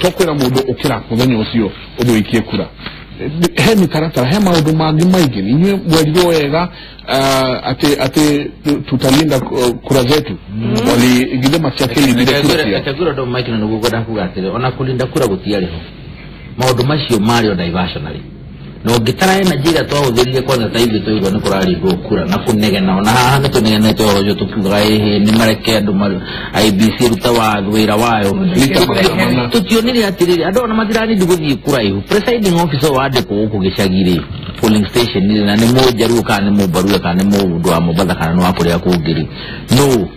tũkwĩra mũndũ ũkĩra mũthenya ũcio ũthiĩ ũikie kura he mĩtaratara he maũndũ mangĩ maingĩ inyuĩ mwerirwo wega atĩ tutalinda kura zetu wali githĩ matiakĩlindire kura ciao. Reke ngwĩre ũndũ Mike na nĩguo ngwenda kuga atĩrĩ ona kũlinda kura gũtiarĩ ho maũndũ macio marĩ o diversionary na ũngĩtara energy ĩrĩa twahũthĩrire kwanza ta ithuĩ twaigua nĩ kũrarindwo kura na kũnegena ona haha nĩ tũnegenete ũhoro ũcio tũkiugaga ĩhĩ nĩ mareke andũ IEBC ĩrute wĩra wayo tũtionire atĩrĩrĩ andũ ona matiranindi gũthiĩ kũraihu presiding officer wandĩkwo gũkũ gĩcagi rĩ polling station rĩ na nĩ mũnjaruo kana nĩ mũmbaruya kana nĩ mũndũ wa Mombatha kana nĩ wa kũrĩa kũngĩ rĩ no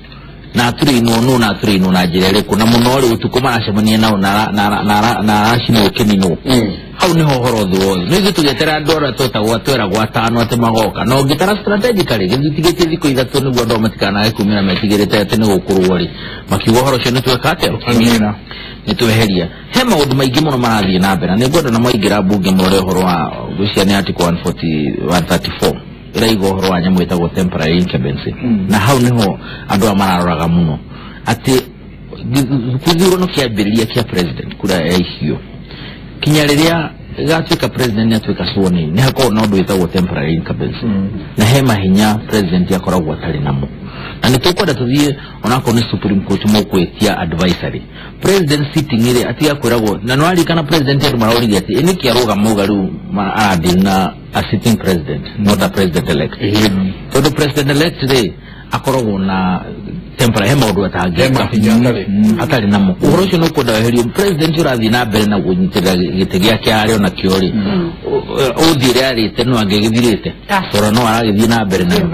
na atũrĩinwo no na atũrĩinwo na njĩra ĩrĩkũ na mũno rĩ ũtukũ maracemania nao na aracinwo kĩninwo hau niho ũhoro ũthĩ wothe nĩ ithuĩ tũgĩetera andũ arĩa twetagwo tweragwo atano atĩ magoka na ũngĩtara strategically gĩthitigĩtie thikũ 3 nĩguo andũ matikanage kumĩra metigĩrĩte atĩ nĩ gũkũrwo rĩ makiuga ũhoro ũcio nĩ tweka atĩa nĩ tweheria he maũndũ maingĩ mũno marathiĩ na mbere na nĩ ngwenda na mwaingĩra mbunge mũrore ũhoro wa ngwĩciria nĩ article 134 ĩraiga ũhoro wa nyamũ ĩtagwo temporary incumbency na hau niho andũ aya mararoraga mũno atĩ gĩthurano kĩambĩrĩria kĩa president kura yaikio kinya rĩrĩa gatuĩka president nĩatuĩka sworn in nĩ hakoragwo na ũndũ wĩtagwo temporary incumbency na he mahinya president akoragwo atarĩ namo na nĩ tũkwenda tũthiĩ onakorwo nĩ Supreme Court mũkwĩtia advisory president sitting ĩrĩ atiga kwĩragwo na nĩwaririkana president andũ maraũririe atĩ nĩkĩ arũgama ũga rĩu aradeal na a sitting president not a president elect tondũ president elect rĩ akoragwo na temporary he maũndũ atangĩka atarĩ namo ũhoro ũcio nĩ ũkwenda weherio president ũrathiĩ na mbere na kũnyitĩrĩra gĩtĩ gĩake arĩ ona kĩo rĩ ũthiĩre arĩte no angĩgĩthirĩte tondũ no aragĩthiĩ na mbere nayo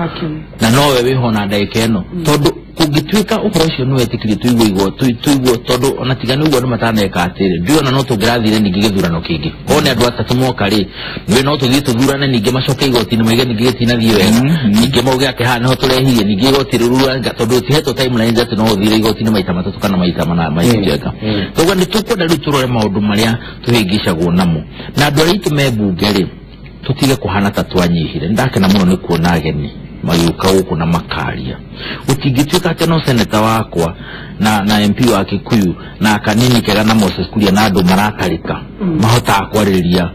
na nowe wĩho na ndagĩka ĩno tondũ kũngĩtuĩka ũhoro ũcio nĩ wetĩkirie tũigua tũigua tondũ ona tiga nĩ ũguo andũ mataneka atĩrĩ ndiũĩ ona no tũngĩrathire ningĩ gĩthurano kĩngĩ korwo nĩ andũ atatũ moka rĩ nĩũĩ no tũthiĩ tũthurane ningĩ macoke igoti-inĩ maige ningĩ gĩtinathiĩ wega ningĩ mauge atĩ haha nĩho tũrehirie ningĩ igoti rĩu tondũ ũtihetwo timelines atĩ no ũthire igoti-inĩ maita matatũ kana maita mana maita koguo nĩ tũkwenda rĩu tũrore maũndũ marĩa tũhĩngĩcagwo namo na andũ arĩa aitũ me mbunge rĩ tũtige kũhana ta twanyihire ndakena mũno nĩ kuona ageni magĩũka gũkũ na makaria gũtingĩtuĩka atĩ no seneta wakwa na MP wa Kikuyu na kanini kega na Moses Kuria na andũ maratarĩka mahotaga kwarĩrĩria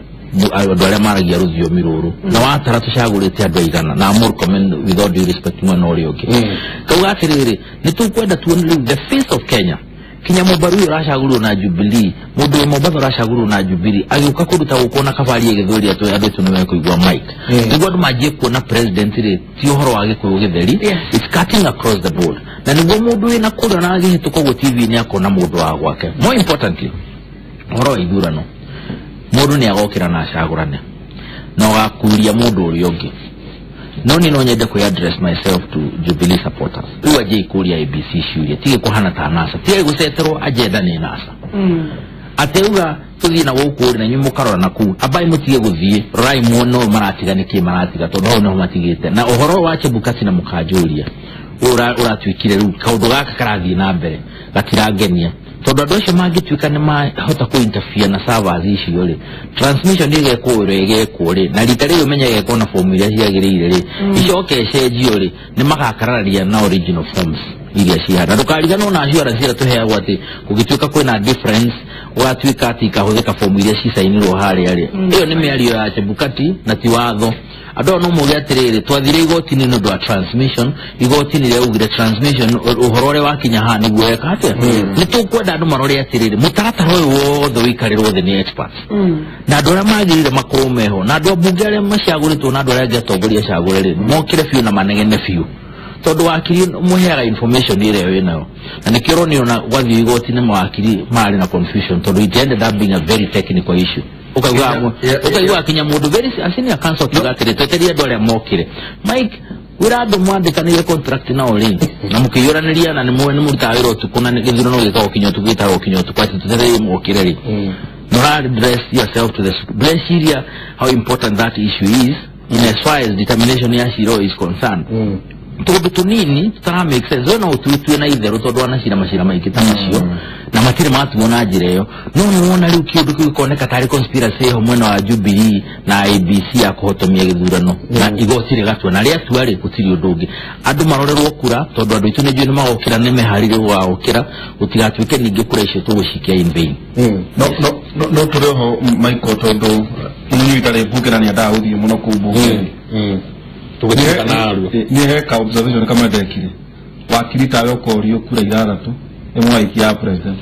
andũ arĩa maragia rũthiomi rũrũ na watara tũcagũrĩte andũ aigana na Murkomen with all due respect mwena ũrĩa ũngĩ kauga atĩrĩrĩ nĩ tũkwenda tuone rĩu the face of Kenya kinya Mũmbaruya ũracagũrirwo na Jubilee mũndũ wĩ Mombatha ũracagũrirwo na Jubilee agĩũka kũndũ ta gũkũ na kabari ĩgĩthũria andũ aitũ nĩ mekũigua Mike nĩguo andũ manjie kuona president rĩ ti ũhoro wa Gĩkũyũ gĩtheri it's cutting across the board na nĩguo mũndũ wĩna kũrĩa na agĩhĩtũka ũguo TV-inĩ akona mũndũ wa gwake more importantly ũhoro wa ithurano mũndũ nĩ agokĩra na acagũrane na ũgakuria mũndũ ũrĩa ũngĩ no niĩ no nyende kwĩ address myself to Jubilee supporters rĩu anjie kũria ABC ciũria tige kũhana ta NASA tige gũceterwo agenda nĩ NASA ateuga tũthiĩ na gũkũ rĩ na inyuĩ mũkarora na kũu ambai mũtige gũthiĩ rorai muone ũyũ maratiga nĩkĩ maratiga tondũ hau nĩho matigĩte na ũhoro wa Chebukati na mũkanjũria ũyũ ũratuĩkire rĩu kaũndũ gaka karathiĩ na mbere gatirangenia tondũ andũ acio mangĩtuĩka nĩ mahota kũ interfere na servers icio rĩ transmission ĩgekwo ũrĩa ĩgekwo rĩ na rita rĩrĩ ũmenye ĩgekwo na fomu iria ciagĩrĩire rĩ icoke ĩcenjio rĩ nĩ magakarararia na original forms iria cihana ndũkariganwo na assurance ĩrĩa tũheagwo atĩ kũngĩtuĩka kwĩna difference ũgatuĩka atĩ ikahũthĩka fomu iria cicainirwo harĩa rĩ ĩyo nĩ mĩario ya Chebukati na ti watho Andũ no muge atiriri twathire igoti-inĩ nĩ ũndũ wa transmission, igoti-inĩ rĩaugire transmission ũhoro ũrĩa wakinya haha nĩguo eka atĩa. Nĩ tũkwenda andũ marore atiriri mũtaratara ũyũ wothe ũikarĩrwo thĩ nĩ experts na andũ arĩa magĩrĩire makorwo meho na andũ a mbunge arĩa macagũrĩtwo na andũ arĩa angĩ atongoria acagũre rĩ mokĩre biũ na manegene biũ tondu wakiri muheaga information ĩrĩa wĩnayo na nĩkĩo ũronio na gwathiĩ igoti-inĩ mawakiri marĩ na confusion tondu it ended up being a very technical issue. Ukaigua kinya mũndũ very senior counsel akiuga atĩrĩ twetereire andũ arĩa mokire Mike wĩra andũ mwandĩkanĩire contract nao rĩ na mũkĩiyũranĩria na nĩ mũrutaga wĩra ũtukũ na gĩthurano gĩkagwo kinya ũtukũ gĩtagwo kinya ũtukũ atĩ twetereire mokire rĩ. Nora address yourself to the ndĩreciria how important that issue is in as far as determination ya cira is concerned. Tondu tunini tutara make sense we no ututue na itheru tondu anacira macira maingĩ ta macio na matirĩ matuo na njĩra ĩyo no nĩ wona rĩu kĩũndũ kĩu gĩkoneka tarĩ conspiracy ho mwena wa Jubilee na ABC ya kũhotomia gĩthurano na igoti rĩgatua na rĩatua rĩ gũtirĩ ũndũ ũngĩ andũ marorerwo kura tondu andũ aitũ nĩ njũĩ nĩ magokĩra nĩ meharĩrie gũgagũkĩra gũtigatuĩke ningĩ kura icio tũgũcikia in vain. No tũrĩ oho Michael tondu inyuĩ itarĩ mbunge na nĩendaga gũthiĩ mũno kũu mbunge ni he ka observation kama ndekire wakiri tawe ukorio kura ithathatu imwe waikia ya president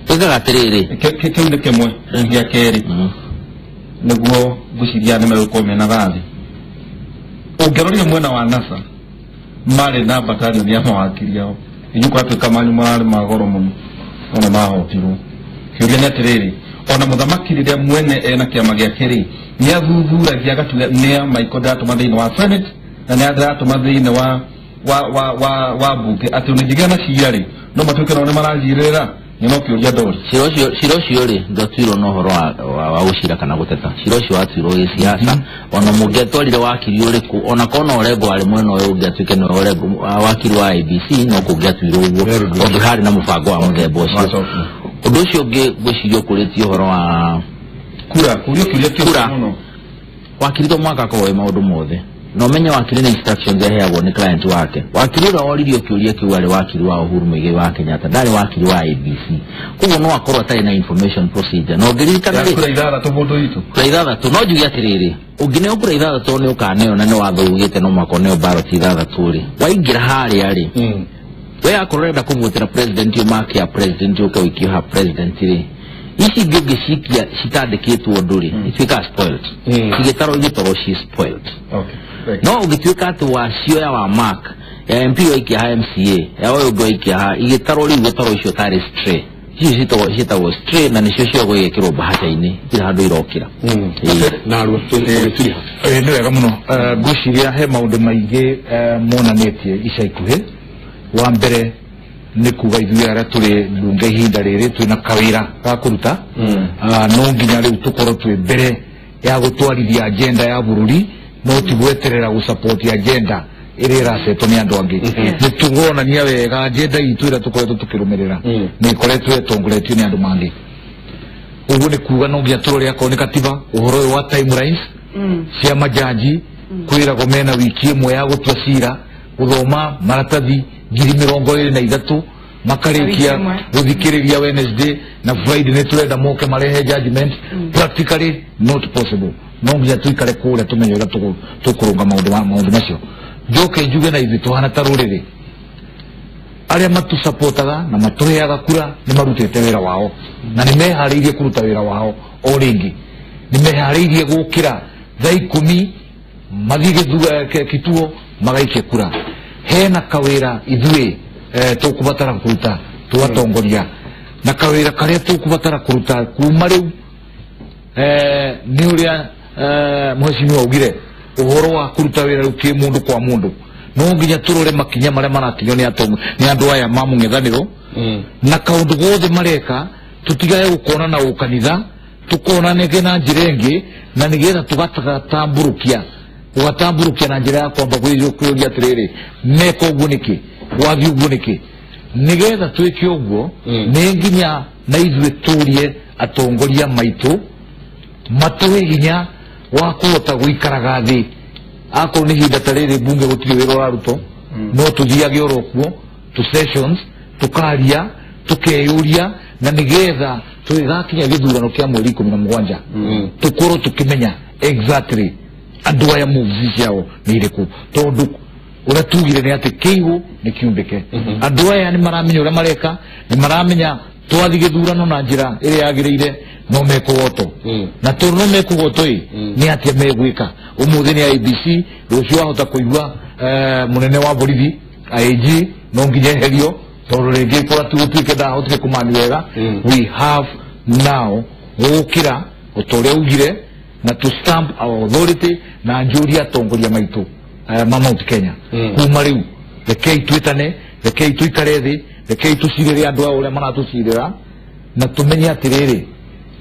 ĩkaga atĩrĩrĩ kĩu nĩ kĩmwe gĩa kerĩ nĩguo ngwĩciria nĩ megũkorwo mena thathi ũngĩrorire mwena wa NASA marĩ na battalion ya mawakiri ao inyuĩ kwatuĩka manyu mararĩ ma goro mũno no nĩ mahotirwo. Kĩũria nĩ atĩrĩrĩ ona mũthamaki rĩrĩa mwene ena kĩama gĩake rĩ nĩ athuthuragia agatuga nĩa Michael ndĩratũma thĩinĩ wa Senate na nĩa ndĩratũma thĩinĩ wa mbunge atĩ ũnĩngĩgĩa na cira rĩ no matuĩke nao nĩ maranjirĩra nĩ no kĩũria ndori. Cira ũcio rĩ ndwatuirwo na ũhoro wa gũcira kana gũteta. Cira ũcio watuirwo gĩciaca ona mũngĩatwarire wakiri ũrĩkũ ona korwo no Orengo warĩ mwena ũyũ ũngĩ atuĩke nĩwe Orengo wakiri wa ABC no kũngĩatuirwo ũguo tondũ harĩ na mũbango wa mũthemba ũcio. Ũndũ ũcio ũngĩ ngwĩciria ũkũrĩtie ũhoro wa kura kũrio kĩũria kĩu mũno wakiri to mwaka akorwo wĩ maũndũ mothe na ũmenye wakiri nĩ instructions aheagwo nĩ client wake. Wakiri ũrĩa woririo kĩũria kĩu arĩ wakiri wa Uhuru Muigai wa Kenyatta ndarĩ wakiri wa ABC koguo no akorwo atarĩ na information procedure na ũngĩririkana rĩ kura ithathatũ mũndũ witũ kura ithathatũ no njuge atĩrĩrĩ ũngĩneo kura ithathatũ nĩ ũkaneo na nĩ watho ugĩte no mũhaka ũneo ballot ithathatũ rĩ waingĩra harĩa rĩ we akorwo ũrenda kũvotera president ũmake ya president ũke ũikie ha president rĩ ici ingĩ ũngĩcikia citandĩkĩtwo ũndũ rĩ ituĩkaga spoiled cigĩtarwo igĩtarwo ci spoiled. No ũngĩtuĩka atĩ wacioya wa mark ya MP waikia ha MCA ya ũyũ ũngĩ waikia ha igĩtarwo rĩu gũtarwo icio tarĩ stray icio ciĩtagwo stray na nĩcio ciogwo igekĩrwo mbahaca-inĩ itirĩ handũ irokĩra. Nĩ wega mũno ngwĩciria he maũndũ maingĩ monanĩtie ica ikuhĩ. Wa mbere nĩ kuga ithuĩ arĩa tũrĩ mbunge ihinda rĩrĩ twĩna kawĩra ga kũruta no nginya rĩu tũkorwo twĩ mbere ya gũtwarithia agenda ya bũrũri no ti gweterera gũsupport agenda ĩrĩa ĩracetwo nĩ andũ angĩ. Nĩ tũronania wega agenda itũ ĩrĩa tũkoretwo tũkĩrũmĩrĩra nĩ ĩkoretwo ĩtongoretio nĩ andũ mangĩ. Ũguo nĩ kuga no nginya tũrore akorwo nĩ katiba ũhoro ũyũ wa timelines cia majaji kwĩragwo mena wiki ĩmwe ya gũtua cira gũthoma maratathi 23 makarĩkia gũthikĩrĩria Wednesday na Friday nĩ tũrenda moke marehe judgment. Practically not possible. No nginya tũikare kũrĩa tũmenye ũrĩa tũkũrũnga maũndũ macio. Njoke njuge na ithuĩ tũhana ta rũrĩrĩ arĩa matũsupportaga na matũheaga kura nĩ marutĩte wĩra wao na nĩ meharĩirie kũruta wĩra wao o rĩngĩ nĩ meharĩirie gũkĩra thaa 10 mathiĩ kituo magaikie kura. Hena kawĩra ithuĩ tũkũbatara kũruta tũgatongoria na kawĩra karĩa tũkũbatara kũruta kuma rĩu nĩ ũrĩa mheshimiwa augire ũhoro wa kũruta wĩra rĩu kĩ mũndũ kwa mũndũ no nginya tũrore makinya marĩa marakinyio nĩ andũ aya ma mũng'ethanĩro na kaũndũ gothe mareka tũtigage gũkona na ũkanitha tũkonanage na njĩra ĩngĩ na nĩgetha tũgatambũrũkia ũgatambũrũkia na njĩra ya kwamba kwĩyũria atĩrĩrĩ meka ũguo nĩkĩ wathiĩ ũguo nĩkĩ nĩgetha twĩke ũguo nĩ nginya na ithuĩ tũrie atongoria maitũ matũhe hinya wa kũhota gũikaraga thĩ akorwo nĩ ihinda ta rĩrĩ mbunge gũtirĩ wĩra ũrarutwo no tũthiage oro kuo tũ sessions tũkaria tũkeyũria na nĩgetha tũgĩgakinya gĩthurano kĩa mweri 17 tũkorwo tũkĩmenya exactly Andũ aya moves ciao nĩ irĩkũ? Tondũ ũrĩa tugire nĩ atĩ kĩihũ nĩ kiumbĩke. Andũ aya nĩ maramenya ũrĩa mareka, nĩ maramenya twathi gĩthurano na njĩra ĩrĩa yagĩrĩire no mekũgotwo. Na tondũ no mekũgotwo ĩ, nĩ atĩa megwĩka? Ũmũthĩ nĩ IEBC, rũciũ wahota kũigua mũnene wa borithi IG no nginya eherio tondũ rĩngĩ kũrĩa gũtuĩke ndahotire kũmani wega. We have now gũkĩra o ta ũrĩa ugire na to stamp our authority na njũria atongoria maitũ ma Mount Kenya. Kuma rĩu rekei twĩtane, rekei tũikare thĩ, rekei tũcirĩre andũ aya ũrĩa maratũcirĩra, na tũmenye atĩrĩrĩ,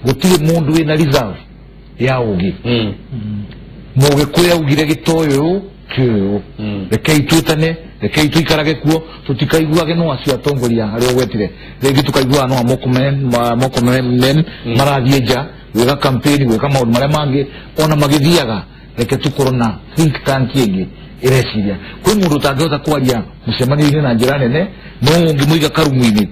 gũtirĩ mũndũ wĩna reserve ya ũgĩ. Mũgĩkũyũ augire gĩtoyũ kĩũyũ. Rekei twĩtane, rekei tũikarage kuo, tũtikaiguage no acio atongoria arĩa ũgwetire, rĩngĩ tũkaiguaga no a Murkomen marathiĩ nja gwĩka campaign, gwĩka maũndũ marĩa mangĩ ona magĩthiaga. Reke tũkorwo na think tank ĩngĩ ĩreciria. Kwĩ mũndũ ũtangĩhota kwaria mũcemanio-inĩ na njĩra nene, no ũngĩmũiga karumu-inĩ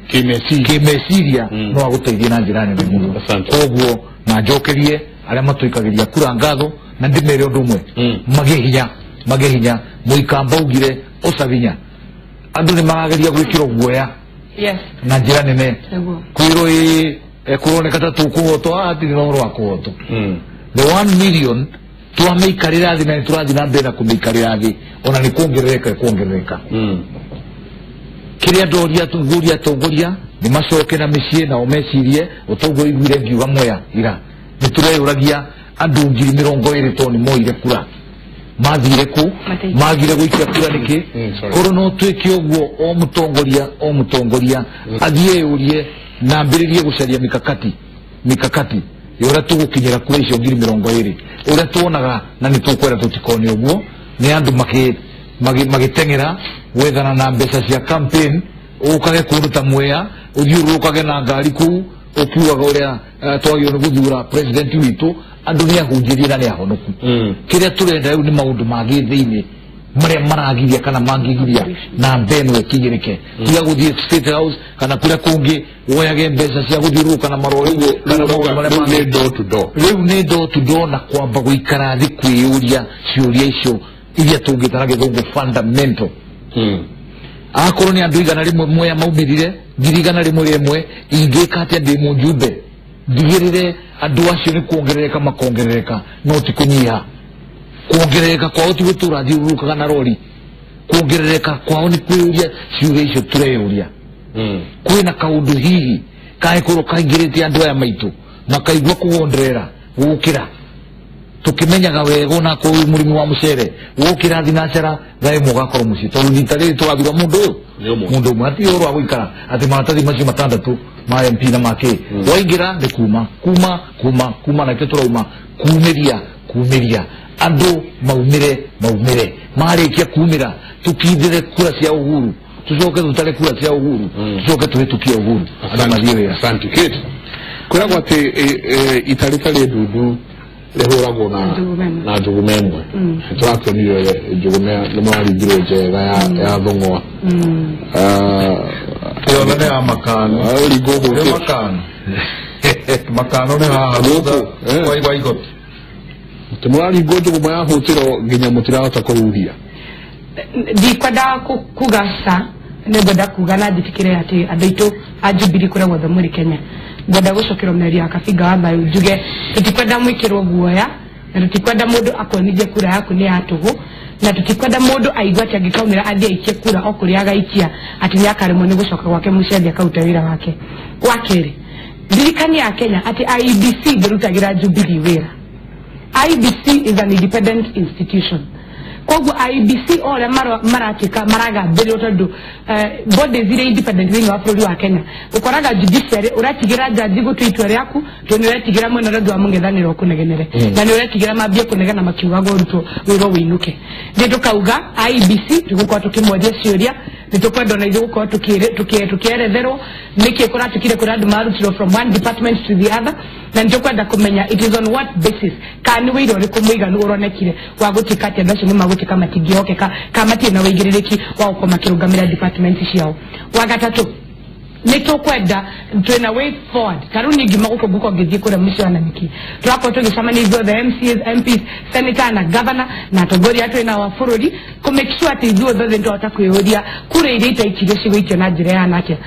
kĩmeciria no agũteithie na njĩra nene mũno. Koguo na njokerie arĩa matũikagĩria kura ngatho, na ndĩmere ũndũ ũmwe, magĩe hinya, magĩe hinya. Mũikamba ugire ũca hinya, andũ nĩ marageria gwĩkĩrwo guoya na njĩra nene, kwĩrwo ĩ kũroneka ta tũkũhotwo. Hatirĩ na ũhoro wa kũhotwo. The 1 million twamĩikarĩra thĩ, na nĩ tũrathiĩ na mbere na kũmĩikarĩra thĩ, ona nĩ kuongerereka ĩkuongerereka. Kĩrĩa ndoria ngũria atongoria nĩ macoke na mĩciĩ nao mecirie ũtongoria. Iguire ngiuga Mwea ira nĩ tũreyũragia andũ 20,000 tondũ nĩ moire kura mathire kũ, magire gũikia kura nĩkĩ? Korwo no twĩke ũguo, o mũtongoria o mũtongoria athiĩ eyũrie na ambĩrĩrie gũcaria mikakati, mikakati ya ũrĩa tũgũkinyĩra kura icio 20,000 ũrĩa tuonaga, na nĩ tũkwenda tũtikone ũguo nĩ andũ magĩteng'era gwethana na mbeca cia campaign, ũkage kũndũ ta Mwea, ũthiũrũrũkage na ngari kũu ũkiugaga ũrĩa twagĩrĩirwo nĩ gũthura president witũ. Andũ nĩ ahunjĩrie na nĩ ahonoku. Kĩrĩa tũrenda rĩu nĩ maũndũ mangĩ thĩinĩ marĩa maragiria kana mangĩgiria na mbeno ĩkinyĩrĩke, tiga gũthiĩ State House kana kũrĩa kũngĩ woyage mbeca cia gũthiũrũrũka na marori kana maũndũ marĩa mangĩ. Nĩ door to door. Rĩu nĩ door to door, na kwamba gũikara thĩ kwĩyũria ciũria icio iria tũngĩta na gĩthũngũ fundamental. Akorwo nĩ andũ 100 Mwea maumĩrire 101,000, ingĩka atĩa ndĩ mũjumbe ndigĩrĩre andũ acio nĩ kuongerereka makongerereka, no ti kũnyiha? Kuongerereka kwao ti gũtũra thiũrũrũkaga na rori, kuongerereka kwao nĩ kwĩyũria ciũria icio tũreyũria. Kwĩna kaũndũ hihi kangĩkorwo kaingĩrĩte andũ aya maitũ makaigua kũgonderera gũkĩra tukimenyaga wega ona ko mũrĩmi wa mũcere wokĩra thinacara thaa ĩmwe ũgakorwo mũciĩ, tondũ rita rĩrĩ tũrathura mũndũ ũyũ mũndũ ũmwe, hatirĩ ũhoro wa gũikara atĩ maratathi macio matandatũ ma MP na ma K waingĩra nĩ kuma kuma kuma kuma, nakĩo tũrauma kumĩria kumĩria andũ maumĩre maumĩre, marĩkia kumĩra tũkindĩre kura cia Uhuru, tucoke tutare kura cia Uhuru, tucoke tũhĩtũkie Uhuru, andũ mathiĩ wĩra. Asante Kate. Kwĩragwo atĩ ita rĩtarĩ ndundu rĩhũragwo na na njũgũma ĩmwe. Tũrakĩonire njũgũma nĩ mwaringirwo njega ya thũng'wa. Yothe nĩ ya Makano. Ũringwo nĩ gũkũ. Makano, Makano nĩ haha Gũkũ, thutha kwa igoti. Tũmũraringwo njũgũma ya hũtĩro nginya mũtirahota kũhuhia. Ndikwenda kuga ca, nĩ ngwenda kuga na njĩtĩkĩre atĩ andũ aitũ a Jubilee kũrĩa guothe mũrĩ Kenya, ngwenda gũcokerwo mĩario ya Kabinga wa Thayũ njuge tũtikwenda mwĩkĩrwo guoya, na tũtikwenda mũndũ akonithie kura yaku nĩ ya tũhũ, na tũtikwenda mũndũ aigue atĩ angĩkaumĩra athiĩ aikie kura o kũrĩa agaikia atĩ nĩ akaremwo nĩ gũcoka gwake mũciĩ athiĩ akarute wĩra wake. Wa kerĩ, ndirikania a Kenya atĩ IEBC ndĩrutagĩra Jubilee wĩra. IEBC is an independent institution. Koguo IEBC o ũrĩa maratuĩka maragambĩrĩrwo, tondũ bodies iria independent thĩinĩ wa bũrũri wa Kenya, ũkoraga judiciary ũretigĩra jaji gũtua itua rĩaku tondũ nĩ ũretigĩra mwena ũrĩa ũngĩ wa mũng'ethanĩro ũkũnegenere, na nĩ ũretigĩra mambie kũnegena makiugaga ũrutwo wĩrwo wĩinũke. Nĩ tũkauga IEBC tũgũkorwo tũkĩmoria ciũria, nĩ tũkwenda ona ithuĩ gũkorwo tũkĩeretherwo nĩkĩ kũratukire kũrĩa andũ marutirwo from one department to the other, na nĩ tũkwenda kũmenya it is on what basis, kana nĩ wĩira ũrĩkũ mũiganu ũronekire wa gũtuĩka atĩ andũ acio nĩ magũtuĩka matingĩhokeka kana matirĩ na wĩigĩrĩrĩki wa gũkorwo makĩrũgamĩrĩra department ciao. Wa gatatũ, Nĩ tũkwenda twĩna way forward. Tarĩu niĩ ngiuma gũkũ ngũkorwo ngĩthiĩ kũrĩa mũciĩ wa Nanyuki. Tũrakorwo tũgĩcemania ithuothe MCAs, MPs, senator na governor na atongoria a twĩna wa bũrũri kũ make sure atĩ ithuothe nĩ twahota kwĩyũria kura iria itaikirio cigũikio na njĩra ĩhana atĩa.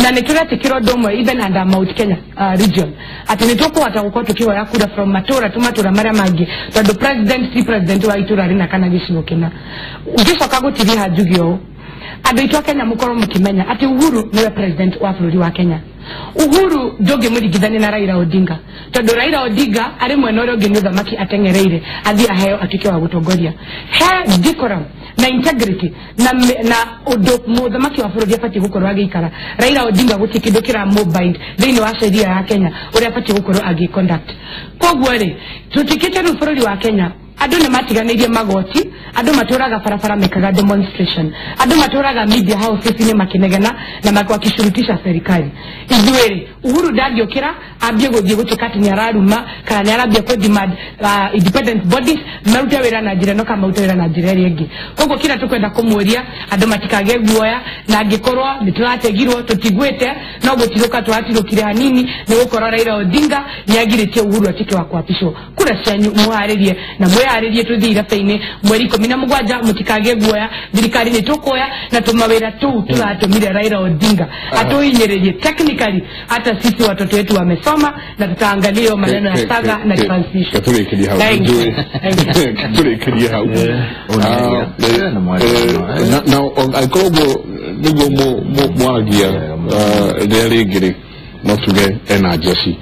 Na nĩ tũretĩkĩra ũndũ ũmwe even under Mount Kenya region atĩ nĩ tũkũhota gũkorwo tũkĩhoya kura from matũra tũmatũra marĩa mangĩ, tondũ president ti president wa itũra rĩna kana gĩcigo kĩna. Ngĩcoka gũtiriha njuge ũũ, andũ aitũ a Kenya mũkorwo mũkĩmenya atĩ Uhuru nĩwe president wa bũrũri wa Kenya. Uhuru ndũngĩmũringithania na Raila Odinga, tondũ Raila Odinga arĩ mwena ũrĩa ũngĩ nĩ ũthamaki ateng'ereire athiĩ aheo atuĩke wa gũtongoria. He decorum na integrity na ũndũ mũthamaki wa bũrũri abatiĩ gũkorwo agĩikara. Raila Odinga gũtirĩ kĩndũ kĩramũbind thĩinĩ wa sheria ya Kenya ũrĩa abatiĩ gũkorwo agĩ-conduct. Koguo rĩ, tũtikĩte rĩu bũrũri wa Kenya andũ nĩ matiganĩirie magoti, andũ matũraga barabara mekaga demonstration, andũ matũraga media houses-inĩ makĩnegena na wakishurutisha serikali. Ithuĩ rĩ, Uhuru ndangĩũkĩra ambie gũthiĩ gũtuĩka atĩ nĩ araruma kana nĩ arambia kũ demand independent bodies marute wĩra na njĩra ĩno kana marute wĩra na njĩra ĩrĩa ĩngĩ. Koguo kĩrĩa tũkwenda kũmũria andũ matikagĩe guoya, na angĩkorwo nĩ tũrategirwo tũtiguĩte no gũtirũka tũratirũkire hanini nĩ gũkorwo Raila Odinga nĩ agirĩtie Uhuru atuĩke wa kuapishwo. Kura cianyu mũharĩrie na mwĩharĩrie tũthiĩ irabu-inĩ mweri 17, mũtikagĩe guoya, thirikari nĩ tũkuoya na tũmawĩra tũu tũratũmire Raila Odinga atũhinyĩrĩrie technically. Hata sisi watoto wetu wamesoma na tutaangalia hiyo maneno ya saga na transition. Tũrĩkĩrie hau. Tũrĩkĩrie hau. Na angĩkorwo ũguo nĩguo mwaragia rĩrĩa rĩngĩ rĩ, no tuge ena jeshi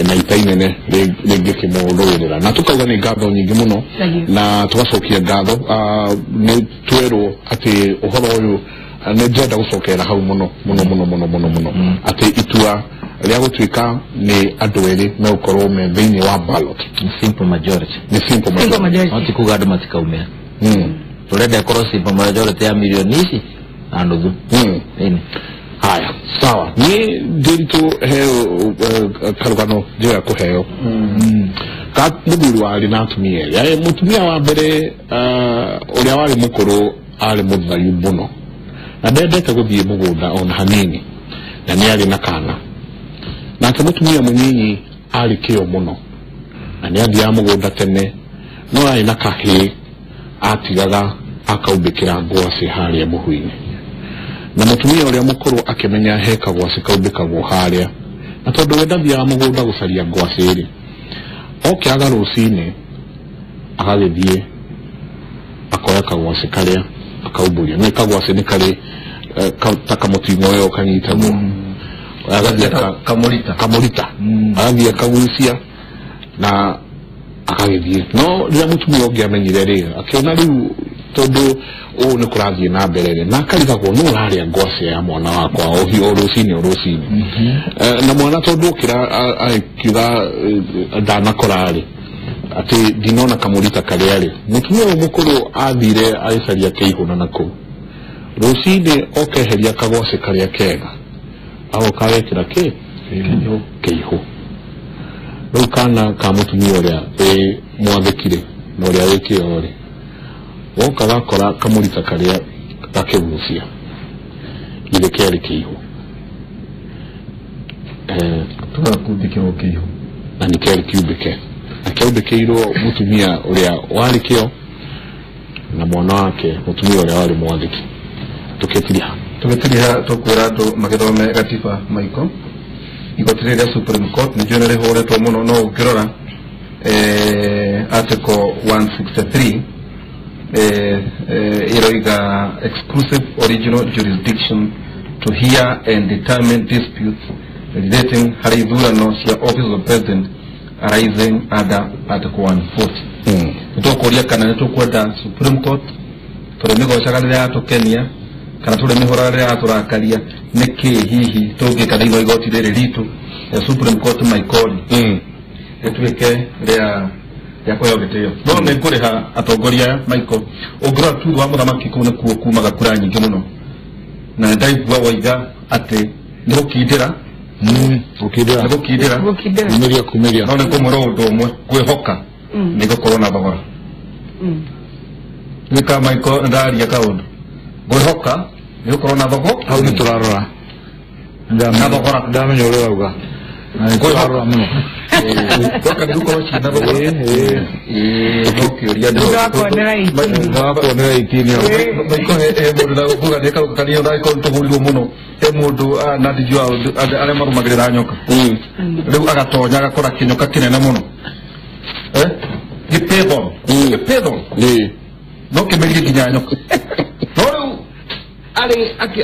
na ita inene rĩngĩkĩmũrũĩrĩra, na tukauga nĩ ngatho nyingĩ mũno na tũgacokia ngatho. Nĩ twerwo atĩ ũhoro ũyũ nĩ ndĩrenda gũcokera hau mũno mũno mũno mũno mũno mũno, atĩ itua rĩa gũtuĩka nĩ andũ erĩ megũkorwo me thĩinĩ wa ballot, simple majority, nĩ simple majority, no ti kuga andũ matikaumĩra. Tũrenda ĩkorwo simple majority ya milioni ici na nuthu. Haya, sawa. Niĩ ndĩritũ heo karũgano njĩra kũheo ka mũthuri warĩ na atumia erĩ. Mũtumia wa mbere ũrĩa warĩ mũkũrũ arĩ mũthayu mũno na ndendete gũthiĩ mũgũnda ona hanini, na nĩ arĩ na kana. Nake mũtumia mũnyinyi arĩ kĩo mũno na nĩ athiaga mũgũnda tene, no arĩ na kahĩĩ atigaga akaumbĩkĩra ngwacĩ harĩa mũhu-inĩ. Na mũtumia ũrĩa mũkũrũ akĩmenya he kagwacĩ kaumbĩkagwo harĩa, na tondũ we ndathiaga mũgũnda gũcaria ngwacĩ rĩ, okĩraga rũcinĩ agagĩthiĩ akoya kagwacĩ karĩa akaumbũria. Nĩ kagwacĩ nĩ karĩ ta kamũting'o ũyũ kanyitagwo, agathiĩ kamũrita, agathiĩ akagucia na akagĩthiĩ. No rĩrĩa mũtumia ũngĩ amenyire rĩ, akĩona rĩu tondũ ũũ nĩ kũrathiĩ na mbere rĩ, na akarigagwo nũ ũrarĩa ngwacĩ ya mwana wakwa o rũcinĩ o rũcinĩ. Na mwana tondũ okĩra akiuga ndanakora rĩ, atĩ ndinona kamũrita karĩa rĩ, mũtumia ũyũ mũkũrũ athire agĩcaria kĩihũ na nakũu. Rũcinĩ okeheria kagwacĩ karĩa kega agoka agekĩra kĩ kĩihũ. Rĩu kana ka mũtumia ũrĩa wĩ mwathĩkire na ũrĩa wĩ kĩo rĩ, woka gakora kamũrita karĩa gakĩgucia githĩ kerĩ kĩihũ, tũgakumbĩkĩrwo kĩihũ, na nĩ kerĩ kiumbĩke, na kĩaumbĩkĩirwo mũtumia ũrĩa warĩ kĩo na mwana wake mũtumia ũrĩa warĩ mwathĩki. Tũkĩtiriha tũkwĩra andũ magĩthome gatiba Michael. Igoti rĩrĩa Supreme Court nĩ njũĩ nĩ rĩhũrĩtwo mũno, no ũngĩrora article 163 iroiga exclusive original jurisdiction to hear and determine disputes relating harĩ ithurano cia office of president arising under article 140. Nĩ tũkũria kana nĩ tũkwenda Supreme Court tũrĩmĩgocaga rĩrĩa yatũkenia kana tũrĩmĩhũraga rĩrĩa yatũrakaria, nĩkĩ hihi tũngĩka thĩinĩ wa igoti rĩrĩ ritũ rĩa Supreme Court Michael rĩtuĩke rĩa kũheo gĩtĩo. No nĩ ngũrĩha atongoria aya Michael, ũngĩrora tu wa mũthamaki kũu nĩkuo kumaga kura nyingĩ mũno, na nĩ ndaigua waiga atĩ nĩ gũkindĩra, nĩ gũkindĩra, kumĩria, no nĩ kũmwĩra ũndũ ũmwe, kwĩhoka nĩ gũkorwo na thogora. Nĩka Michael ndaria kaũndũ, ngwĩhoka nĩ gũkorwo na thogora, hau nĩ tũrarora Na thogora ndamenya ũrĩa ũrauga. Kwĩhorora mũno. Gwaka nĩ gũkorwo ciĩna thogora. No kĩũria Ndwakuonera 18. Ndwakuonera 18 Maiko he mũndũ ndagũkuga nĩ kanio ndagĩkorwo nĩtũhũrirwo mũno he mũndũ na ndijua arĩa marũmagĩrĩra nyoka. Rĩu agatonya agakora kĩnyoka kĩnene mũno. Gĩpithon. Gĩpithon. No kĩmerie nginya nyoka. No rĩu arĩ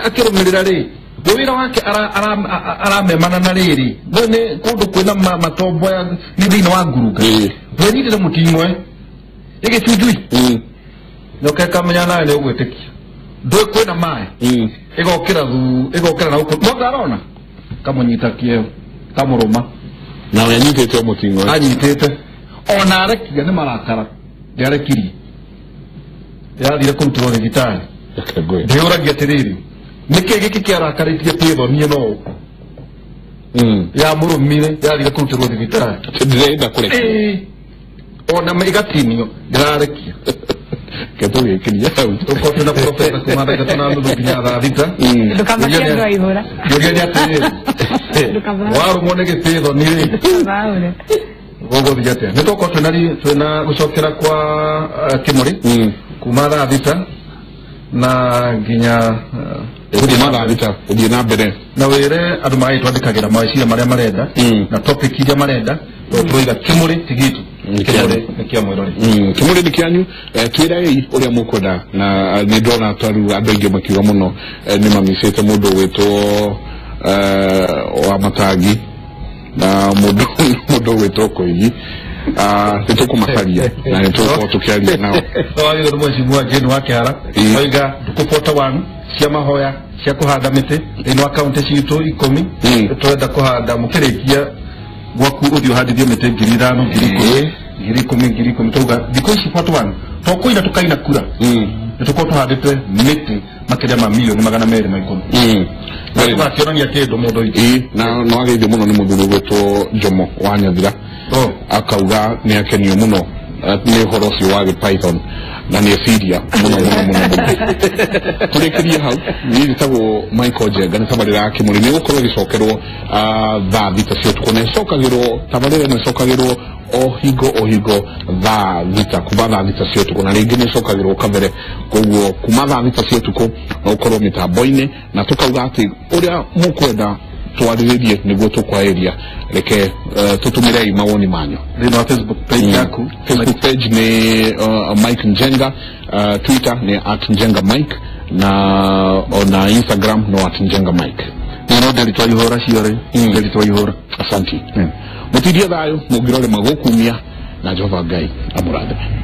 akĩrũmĩrĩra rĩ wĩra wake aramemana na rĩrĩ nĩ kũndũ kwĩna matomboya nĩ thĩinĩ wa ngurunga wenyitĩte mũting'oe ĩgĩcunjui nyoka ĩkamenya nawe nĩ ũgwĩtĩkia ndũĩ kwĩna maĩ ĩgokĩra ĩgokĩra na gũkũ mwanga arona kamũnyita kĩeo kamũrũma na we anyitĩte o mũting'oe anyitĩte ona arekia nĩ marakara ndĩarekirie yathire kũrutĩrwo thibitarĩ ndĩũragia atĩrĩrĩ nĩkĩ gĩkĩ kĩarakarĩtie pithoni ĩno ya mũrũmire yathire kũrutĩrwo thibitarĩ ndĩrenda kũrekia ona ĩgatinio ndĩrarekia ketũgĩkĩria hau tũkorwo twĩna profesa kuma thaa ithatũ na nuthu nginya thaa thita Ndũkamakie andũ a ihũra. Kĩũria nĩ atĩrĩrĩ warũmwo nĩ gĩpithoni rĩ gũgũthiĩ atĩa nĩ tũkorwo twĩna gũcokera kwa Kĩmũrĩ kuma thaa thita na nginya kuma thaa thita ũthiĩ na mbere na wĩre andũ magagĩtwandĩkagĩra meciria marĩa marenda na topic iria marenda tondũ tũroiga Kĩmũrĩ ti gitũ Kĩmũrĩ nĩ kĩa mwĩrori Kĩmũrĩ nĩ kĩanyu twĩrei ũrĩa mũkwenda na nĩ ndona taru andũ aingĩ makiuga mũno nĩ mamicĩte mũndũ ũgwĩtwo wa Matangi na mũndũ ũgwĩtwo Koigi nĩ tũkũmacaria na nĩ tũgũkorwo tũkĩaria nao wagĩrĩirwo nĩ mheshimiwa Jane wa Kĩhara oiga ndukũ 41 cia mahoya cia kũhanda mĩtĩ thĩinĩ wa kaunti citũ 10 tũrenda kũhanda mũkĩrĩkia gwaku ũthiĩ ũhandithie mĩtĩ 5,000 10,000 10,000 10,000 tauga thikũ ici 41 tũkũina tũkaina kura nĩ tũkorwo tũhandĩte mĩtĩ makĩria ma milioni 210 tũgakĩonania kĩndũ mũndũ witũ na no ageithio mũno nĩ mũthuri ũgwĩtwo Jomo wa Nyathira akauga nĩ akenio mũno nĩ ũhoro ũcio wa python na nĩ eciria mũno mũno mũno tũrĩkĩrie hau niĩ njĩtagwo Michael Njenga nĩ tabarĩra ya Kĩmũrĩ nĩ ĩgũkorwo ĩgĩcokerwo thaa thita cia ũtukũ na ĩcokagĩrwo tabarĩra ĩno ĩcokagĩrwo o hingo thaa thita kuma thaa thita cia ũtukũ na rĩngĩ nĩ ĩcokagĩrwo kabere koguo kuma thaa thita cia ũtukũ no ũkorwo mĩtambo-inĩ na tũkauga atĩ ũrĩa mũkwenda twarĩrĩrie nĩguo tũkwarĩria reke tũtũmĩrei mawoni manyu thĩinĩ wa Facebook page yaku Facebook page nĩ Mike Njenga Twitter nĩ @Njenga Mike na ona Instagram no @Njenga Mike no nderi twaihũra ciore nderi twaihũra asanti mũtindie thayũ mũngĩrore magũkumia na Jehova Ngai amũrathime.